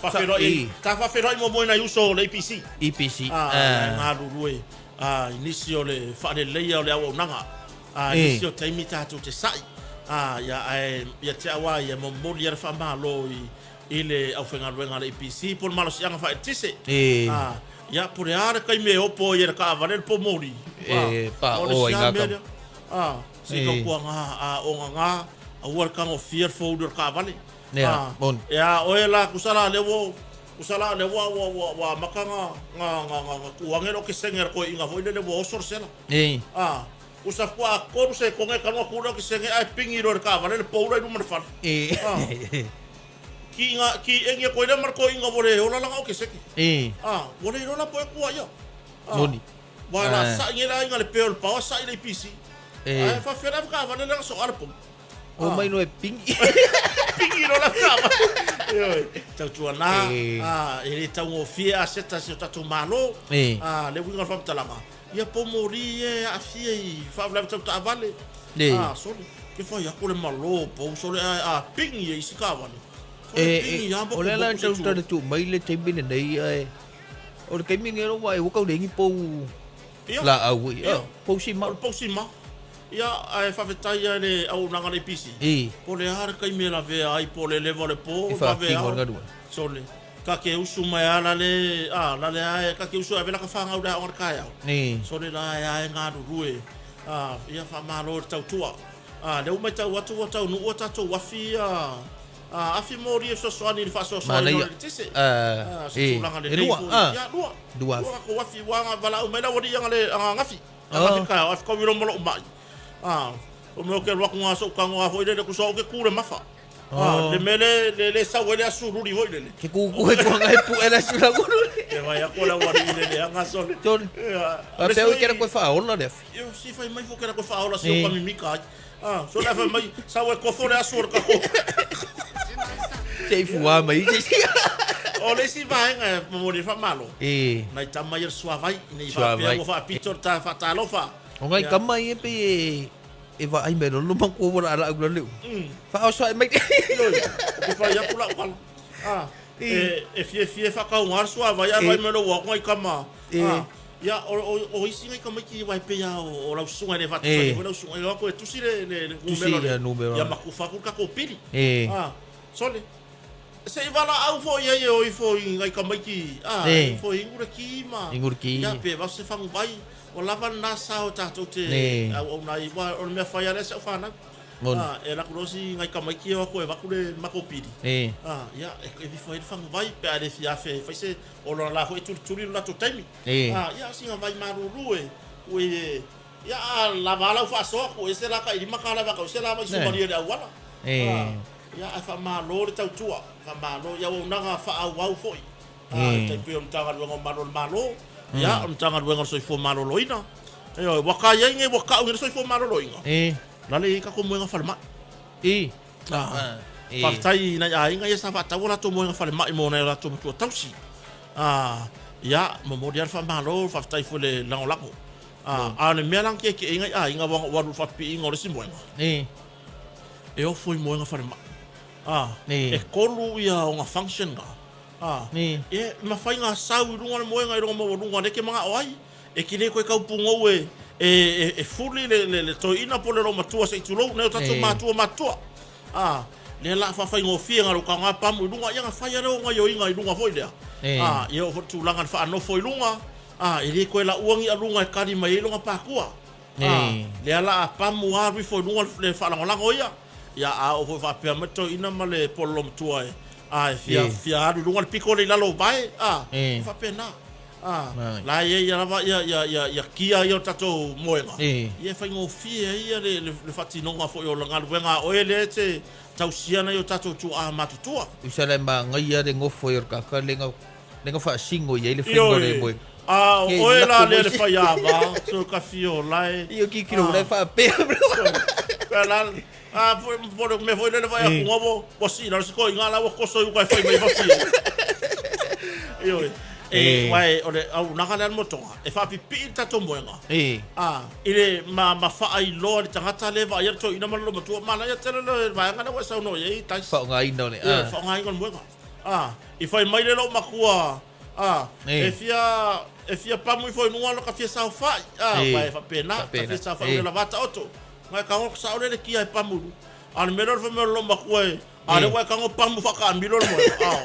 Speaker 1: Faafeiloai, ta faafeiloai muamua i nai uso o le EPC.
Speaker 2: EPC.
Speaker 1: E galulue i nisi o le faaleleia o le auaunaga. I nisi o taimi tatou te sai. Ia, ae ia te au lava ia, e momoli lava le faamalo i le aufaigaluega a le EPC po o le malosiaga faaeletise. Ia, po o le a le taimi e opo ai e le taavale le pomoli.
Speaker 2: E paoa ai ngā tama.
Speaker 1: Se i tautuaga aoga aua le tagofia le fouli o le taavale.
Speaker 2: Ia, moni.
Speaker 1: E a oe la, tusa la lea ua, tusa la lea ua, ua, ua, ua amata na, na, na, na, na tuu ane lou kesege a le toeaina foi lele ua oso le sela. Tusa faatoa 3 sekone e talu atu lea o kesege ae pingi loa i le taavale le pou la i luma o le fale. Ki nga, ki engi e koe lea ma le toeaina ua le ola lana o kesege. Ua le iloa la po o e tua ia.
Speaker 2: Moni.
Speaker 1: Ua la sa'i nei le aiga le pea o le paoa sa'i le EPC. Ae faafefea la taavale lea na soa le pou.
Speaker 2: O mai loa e pingi.
Speaker 1: Pingi loa la taavale. Ioe. Tautuana, e le taugofie aseta a si o tatou Malo. Le uiga o le faamatalaga, ia pomoli ia e aafia i faalavelave tau taavale. Sole, ke fai atu le malo o pou sole ae a pingi e isi taavale. Sole pingi lava ma
Speaker 2: O lea la
Speaker 1: mokumoku se
Speaker 2: tau
Speaker 1: tulaga.
Speaker 2: tala tuu mai le taimi lenei ae o le taimi lenei ua e ua tau leai ni pou laau ai. Pou sima.
Speaker 1: O le pou sima. Ia, ae faafetai lava i le auaunaga a le EPC. Po o le a le taimi e lavea ai, po o le leva o le po,
Speaker 2: E
Speaker 1: vave
Speaker 2: faatino
Speaker 1: ao.
Speaker 2: le galuega.
Speaker 1: Sole, ta te usu mai lava la le, a, la le lava e, ta te usu e ave laka fanau i le aoga i le taeao. Sole la e a e galulue. A, ia faamalo i le tautua. A, lea ua matau atu ua taunuu a tatou afi ia, a, afi moli e fesoasoani i le faasoasoaina o le
Speaker 2: Manaia.
Speaker 1: eletise. A, se tulaga
Speaker 2: E
Speaker 1: lelei
Speaker 2: lua,
Speaker 1: foi. Ia, lua.
Speaker 2: Lua afi.
Speaker 1: Lua tatou afi, ua valaau mai le aualii aga le, aga agafi. Aga taeao, ae fetau ma lou mai. A, o mea o ke alu atu ga soʻu tago a foi lele tusa o ke tu le mafa. A, le mea le le le sau ai le asu luli foi lele.
Speaker 2: Ke kuku he kuanga he puʻe le asu luli.
Speaker 1: Ke vai aku le aualii le leaga sole.
Speaker 2: Sole.
Speaker 1: Ia.
Speaker 2: A pe au i kela koe faaola le afi.
Speaker 1: Io, si fai mai fo kela koe faaola si o ka mimika ai. A, sole a fai mai, sau e kofo le asu o le kako.
Speaker 2: Se i fuā mai se isi.
Speaker 1: O le isi vaega e momoli ai le faamalo.
Speaker 2: E.
Speaker 1: Nai tama ia le suavai, ina i faapea ua faapito le ta faatalofa.
Speaker 2: O ngai tama ia pei e e vaai mai loa loma kua ua laalaa ula leu. Faaoso ae mai.
Speaker 1: Ioe, ou te fai atu lau tala. A, e, e fiafia e faatauga le suavai ae vaai mai loa ua o atu nai tama. A, ia, o, o, o isi nai tamaiti aua e pei lava o, o lau susuga e le faatusa foi lau susuga, e o atu e tusi le, le, le numera
Speaker 2: le, numera.
Speaker 1: Ia matufa atu le tatou pili. A, sole, se i valaau foi i ai e o ifo i nai tamaiti, a, e ifo e inu le ki ma,
Speaker 2: Inu le ki.
Speaker 1: Ia, pe vao se faguvai. Ua lava lena sao tatou te auauna ai, aua o le mea fai lava lea si au fanau. A, e alu atu loa si nai tamaiti e o atu e avatu le matou pili. A, ia, e ifo ai le faguvai pe a le fia afe e fai se, o lona la foi e tulituli lo latou taimi. A, ia, o sina vai malulu e, ua e, ia, a lava lava lau faasoa, tuu ese la tai $5 e avatu ai se la vai sumalie i le auala. A, ia, ae faamalo le tautua, faamalo i auaunaga faaauau foi. A, e tai pei o le Matagaluega o Malu o le Malo, ia, o le Matagaluega o le Soifua Maloloina. Ioe, ua ka i ai nei, ua kau nei le Soifua Maloloina. La le i ai tatou moega falemai. A, faafetai i nai aiga ia sa faatau a latou moega falemai mo nai o latou matua tausi. A, ia, momoli lava le faamalo, faafetai foi i le lagolago. A, a o le mea la na tietie ai nai aiga aua na ou alu i le faapipiiga o le isi moega, e ofo i moega falemai. A, e tolu ia ona function na. A, e mafai ona sau i luga le moega i lona maualuga lea e te manao ai. E te le toe tau pugou e, e, e fuli le, le, le toeaina po o le loomatua se i tulou, nai o tatou matua matutua. A, lea la a faafaigofie na o lou taga pamu i luga, ia ona fai lava lea o gaioiga i luga foi lea. A, ia oo foi i le tulaga i le faanofo i luga, a, e le toe laua ni aluga e kali mai ai lona pakua. A, lea la a pamu lava alu ifo i luga le faalagolago ia, ia a oo foi faapea mai le toeaina ma le pololo matua e, a, e fia, fia alu i luga le pito lea i lalo o vae, a, e faapena. A, la e i ai lava ia, ia, ia, ia kia ia o le tatou moega, ia e faigofie ai ia le, le, le faatinoga foi o le galuega a oe lea e te tausia nai o tatou tuaa matutua.
Speaker 2: Tusa la e manaia le nofo ai o le tagata lea na Lea na faasino i ai le faiga o le moega.
Speaker 1: A o oe la lea le faiava, so ka fio lae.
Speaker 2: Io kikilo la faapea.
Speaker 1: Ka la a po le mea foi lele vai atu ngā ua sii lalo se toeaiga la ua toso i uka e fai mai ma fia. Ioe. E, wae, o le auaunaga lea a le motoga, e faapipii le tatou moega. A, i le ma, ma faailoa i le tagata lea e vaaia le toeaina ma le loomatua, manaia tele le vaega lea ua e saunoa i ai, Dice.
Speaker 2: Faaaogaina o le,
Speaker 1: a. Ioe, faaaogaina o le moega. A, i fai mai le loomatua, a, e fia, e fia pamu ifo i luga ona ka fia saofai, a, aua e faapena, ka fia saofai ua le lava taoto. Ngai tago sao lea le kia e pamu i luga. A o le mea lea o le fai mai o le loomatua e, a lea ua e tago pamu faataamilo le moega, a,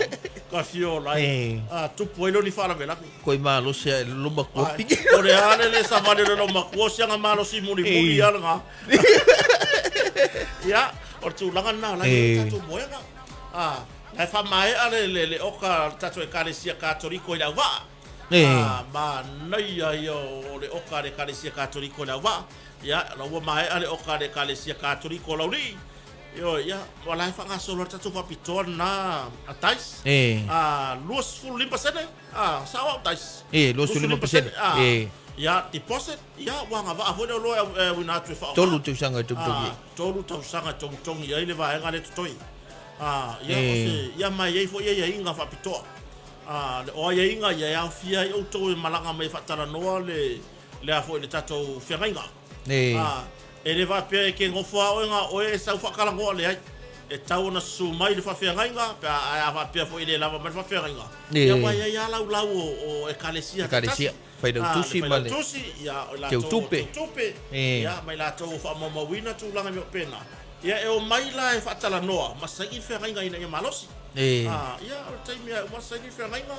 Speaker 1: ka fia ola ai. A, tupu ai lea o ni faalavelave.
Speaker 2: Koi malosi ae le loomatua
Speaker 1: piki. O le a le le savali o le loomatua, o siaga malosi mulimuli lava lena. Ia, o le tulaga lena o la e i ai le tatou moega. A, la e faamaea le, le, le oka a le tatou Ekalesia Katoliko i le auvaa. A, manaia ia o le oka a le Ekalesia Katoliko i le auvaa. Ia, la ua maea le oka a le Ekalesia Katoliko o Laulii. Ioe, ia, ua la e faagasolo ai le tatou faapitoa lena a Dice. A, 25%, a, sao au Dice?
Speaker 2: 25%.
Speaker 1: A, ia, deposit, ia, ua agavaa foi le oloa e auina atu e faaaoga.
Speaker 2: Tolu tausaga e togitogi ai.
Speaker 1: Tolu tausaga e togitogi ai le vaega lea e totoe. A, ia, o se, ia ma e i ai foi aiaiga faapitoa. A, o aiaiga ia e aofia ai outou e malaga mai e faatalanoa le, le a foi le tatou feagaiga. A, e le faapea e ke nofo lava oe na o oe e sau faatalanoa, leai. E tatau ona susu mai le faafeagaiga, pe a, ae a faapea foi e le lava mai le faafeagaiga, ia ua i ai lava laulau o, o Ekalesia
Speaker 2: taitasi. Ekalesia. Failautusi ma le
Speaker 1: Failautusi, ia, o i latou
Speaker 2: Teutupe.
Speaker 1: Teutupe, ia, ma i latou o faamaumauina tulaga i mea faapena. Ia, e omai la e faatalanoa ma saini le feagaiga ina ia malosi. A, ia, o le taimi lava e uma saini le feagaiga,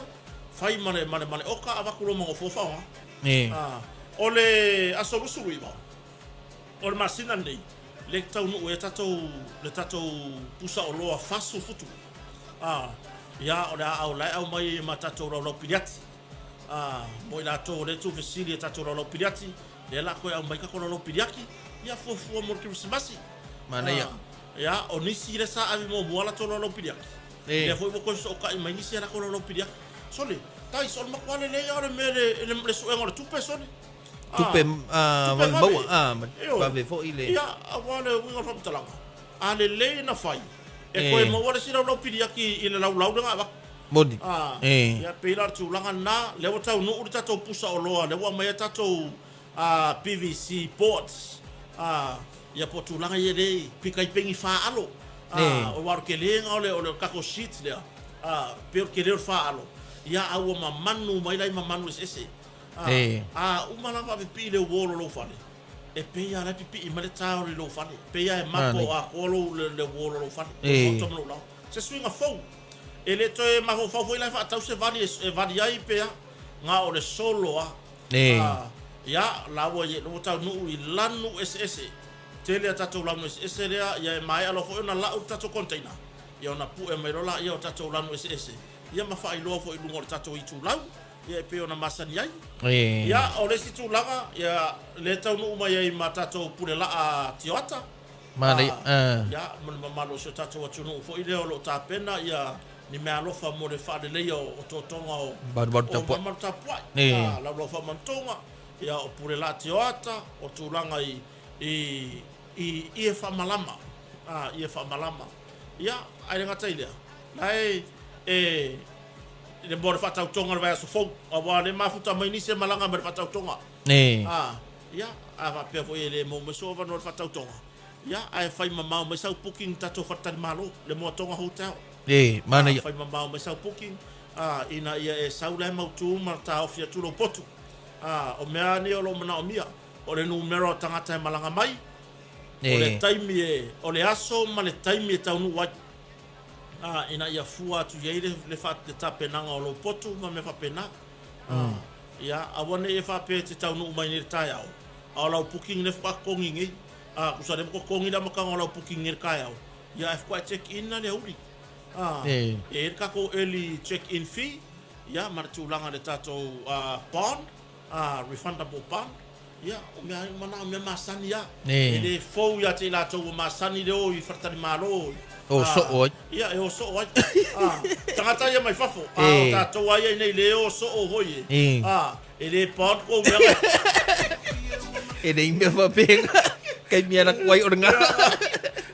Speaker 1: fai ma le, ma le, ma le oka avatu loa ma nofoa faaaoga. A, o le aso 29 o le masina lenei, lea e taunuu ai tatou, le tatou pusa oloa 47. A, ia, o le a au la e aumai ai ma tatou laulau piliati. A, mo i latou o lea e tuufesili i a tatou laulau piliati, lea o le a toe aumai tatou laulau piliati. Ia fuafua mo le Kerisimasi.
Speaker 2: Manaia.
Speaker 1: Ia, o nisi lea sa ave muamua a latou laulau piliaki. Lea foi ua toe fesootai mai nisi a latou laulau piliaki. Sole, Tais, o le matua lelei lava o le mea le, le, le suega o le tupe, sole.
Speaker 2: Tupe, vave maua, ma vave foi le...
Speaker 1: Ia, aua le uiga o le faamatalaga, a lelei ona fai, e toe maua le isi laulau piliaki i le laulau lea na avatu.
Speaker 2: Moni.
Speaker 1: Ia, pei la o le tulaga lena, lea ua taunuu le tatou pusa oloa, lea ua aumai ai tatou PVC boards, ia po o tulaga ia lea i pika i pegi faalo, aua o le kelega o le tatou sheets lea, pei o le tele o le faalo, ia a ua mamanu mai la i mamanu eseese. A uma la ona faapipii le wall o lou fale, e pei lava o la e pipii mai le tile i lou fale, pei lava e mapo atoa lou le wall o lou fale, lou maota ma lou laoa. Se suiga fou. E le toe mafaufau foi la e faatau se vali e vali ai pe a, na o le solo lava. Ia, la ua i ua taunuu i lanu eseese. Tele a tatou lanu eseese lea, ia e maea loa foi ona lau le tatou container, ia ona pue mai loa laia o tatou lanu eseese, ia ma faailoa foi i luga o le tatou itulau, ia e pei ona masani ai. Ia, o le isi tulaga, ia, lea e taunuu mai ai ma tatou pulelaa tioata.
Speaker 2: Manaia.
Speaker 1: Ia, ma le mamalu o si o tatou atunuu foi lea o lo o tapena ia ni meaalofa mo le faaleleia o otootoga o malumalu tapuai. Ia, laulau faamanutoga, ia, o pulelaa tioata, o tulaga i i i ie faamalama, ie faamalama. Ia, ae le gata i lea, la e e le mo le faatautoga o le vaiaso fou, aua o lea e mafuta mai nisi e malaga mai le faatautoga. Ia, a faapea foi e le maua mai sou avanoa i le faatautoga, ia, ae fai mamao mai sau booking i le tatou faletalimalo, le Moatoga Hotel.
Speaker 2: Manaia.
Speaker 1: Fai mamao mai sau booking, ina ia e sau la e mautu ma taofi atu lou potu. O mea lava nei o lo o manaomia, o le numera o tagata e malaga mai, o le taimi e, o le aso ma le taimi e taunuu ai, ina ia fua atu i ai le, le, le tapenaga o lou potu ma mea faapena. Ia, aua ne i e faapea e te taunuu mai nei i le taeao, a o lau booking lea faatoa totogi nei. A, tusa lea ua totogi le amataga o lau booking nei i le taeao, ia ae faatoa e check in la i le aoauli. A, e i ai le tatou early check in fee, ia ma le tulaga i le tatou bond, refundable bond, ia, o mea uma na, o mea masani lava. E le fou ia te i latou ua masani le o i faletalimalo.
Speaker 2: O soo ai.
Speaker 1: Ia, e o soo ai. Tagata ia mai fafo, a o tatou lava ia i inei le o soo foi e. E le bond kou mea.
Speaker 2: E leai mea faapena. Taimi e alu atu ai o lena.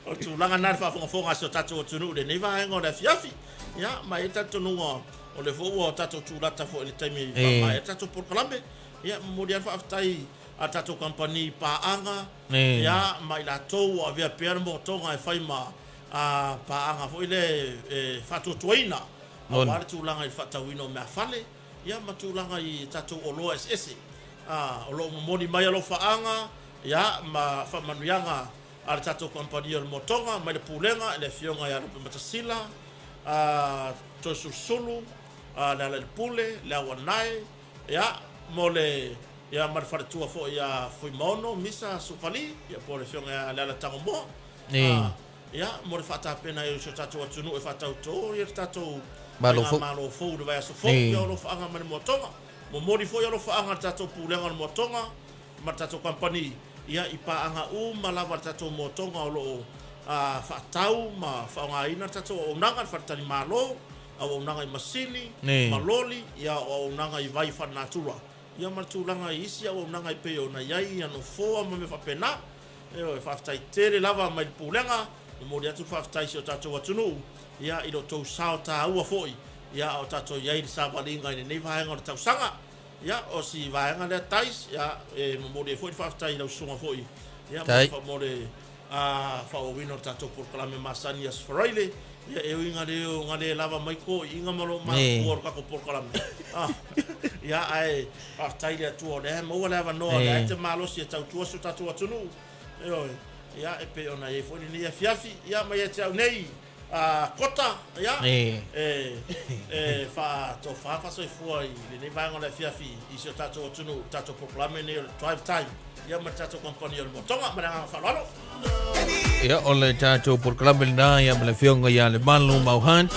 Speaker 1: O le tulaga lena i le faafogafoga a si o tatou atunuu i lenei vaega o le afiafi. Ia, ma e i ai le talitonuga o lea foi ua tatou tulata foi i le taimi e faamaea ai le tatou polokalame. Ia, momoli lava le faafetai a le tatou kamupani paaga, ia, ma i latou ua avea pea le motoga e fai ma paaga foi lea e faatuatuaina aua le tulaga i le faatauina o meafale, ia, ma tulaga i tatou oloa eseese. O lo o momoli mai alofaaga, ia, ma faamanuiaga a le tatou kamupani o le motoga mai le Pulega i le Afioga ia Lupematasila, Toesulusulu, Lealailepule, Leauanae, Ia, mo le, ia ma le faletua foi ia Fuimaono Misa Sufali, ia po o le Afioga ia Leala Tagomoa. Ia, mo le faatapena ai o si o tatou atunuu e faatauto ia le tatou
Speaker 2: Malo fou.
Speaker 1: Malo fou i le vaiaso fou, ia o alofaaga ma le Moatoga. Momoli foi alofaaga a le tatou Pulega o le Moatoga ma le tatou Kamupani, ia i paaga uma lava a le tatou Moatoga o lo o faatau ma faaaogaina le tatou auaunaga, le faletalimalo, auaunaga i masini ma loli, ia o auaunaga i vai faalenatura, ia ma le tulaga i isi auaunaga e pei ona i ai ia nofoa ma mea faapena. Ioe, faafetai tele lava mai le Pulega, momoli atu le faafetai i si o tatou atunuu, ia i lo outou sao taua foi, ia a o tatou i ai i le savaliga i lenei vaega o le tausaga. Ia, o si vaega lea Tais, ia, e momoli ai foi le faafetai i lau susuga foi, ia, mo le faaauauina o le tatou polokalame masani i Aso Faraile, ia e ui ina le ina le lava mai toeaiina ma lou matutua o le tatou polokalame, ia ae faafetai i le Atua o lea e maua le avanoa, o lea e te malosi e tautua si o tatou atunuu, ioe, ia e pei ona i ai foi lenei afiafi, ia ma ia te au nei, Kota, ia, e faatofa faasoifua i lenei vaega o le afiafi i si o tatou atunuu, le tatou polokalame lenei o le Drive Time, ia ma le tatou kamupani o le Motoga. Ma le agaga faaaloalo.
Speaker 2: Ia, o le tatou polokalame lena ia ma le Afioga ia Lemalu Mau Hunt.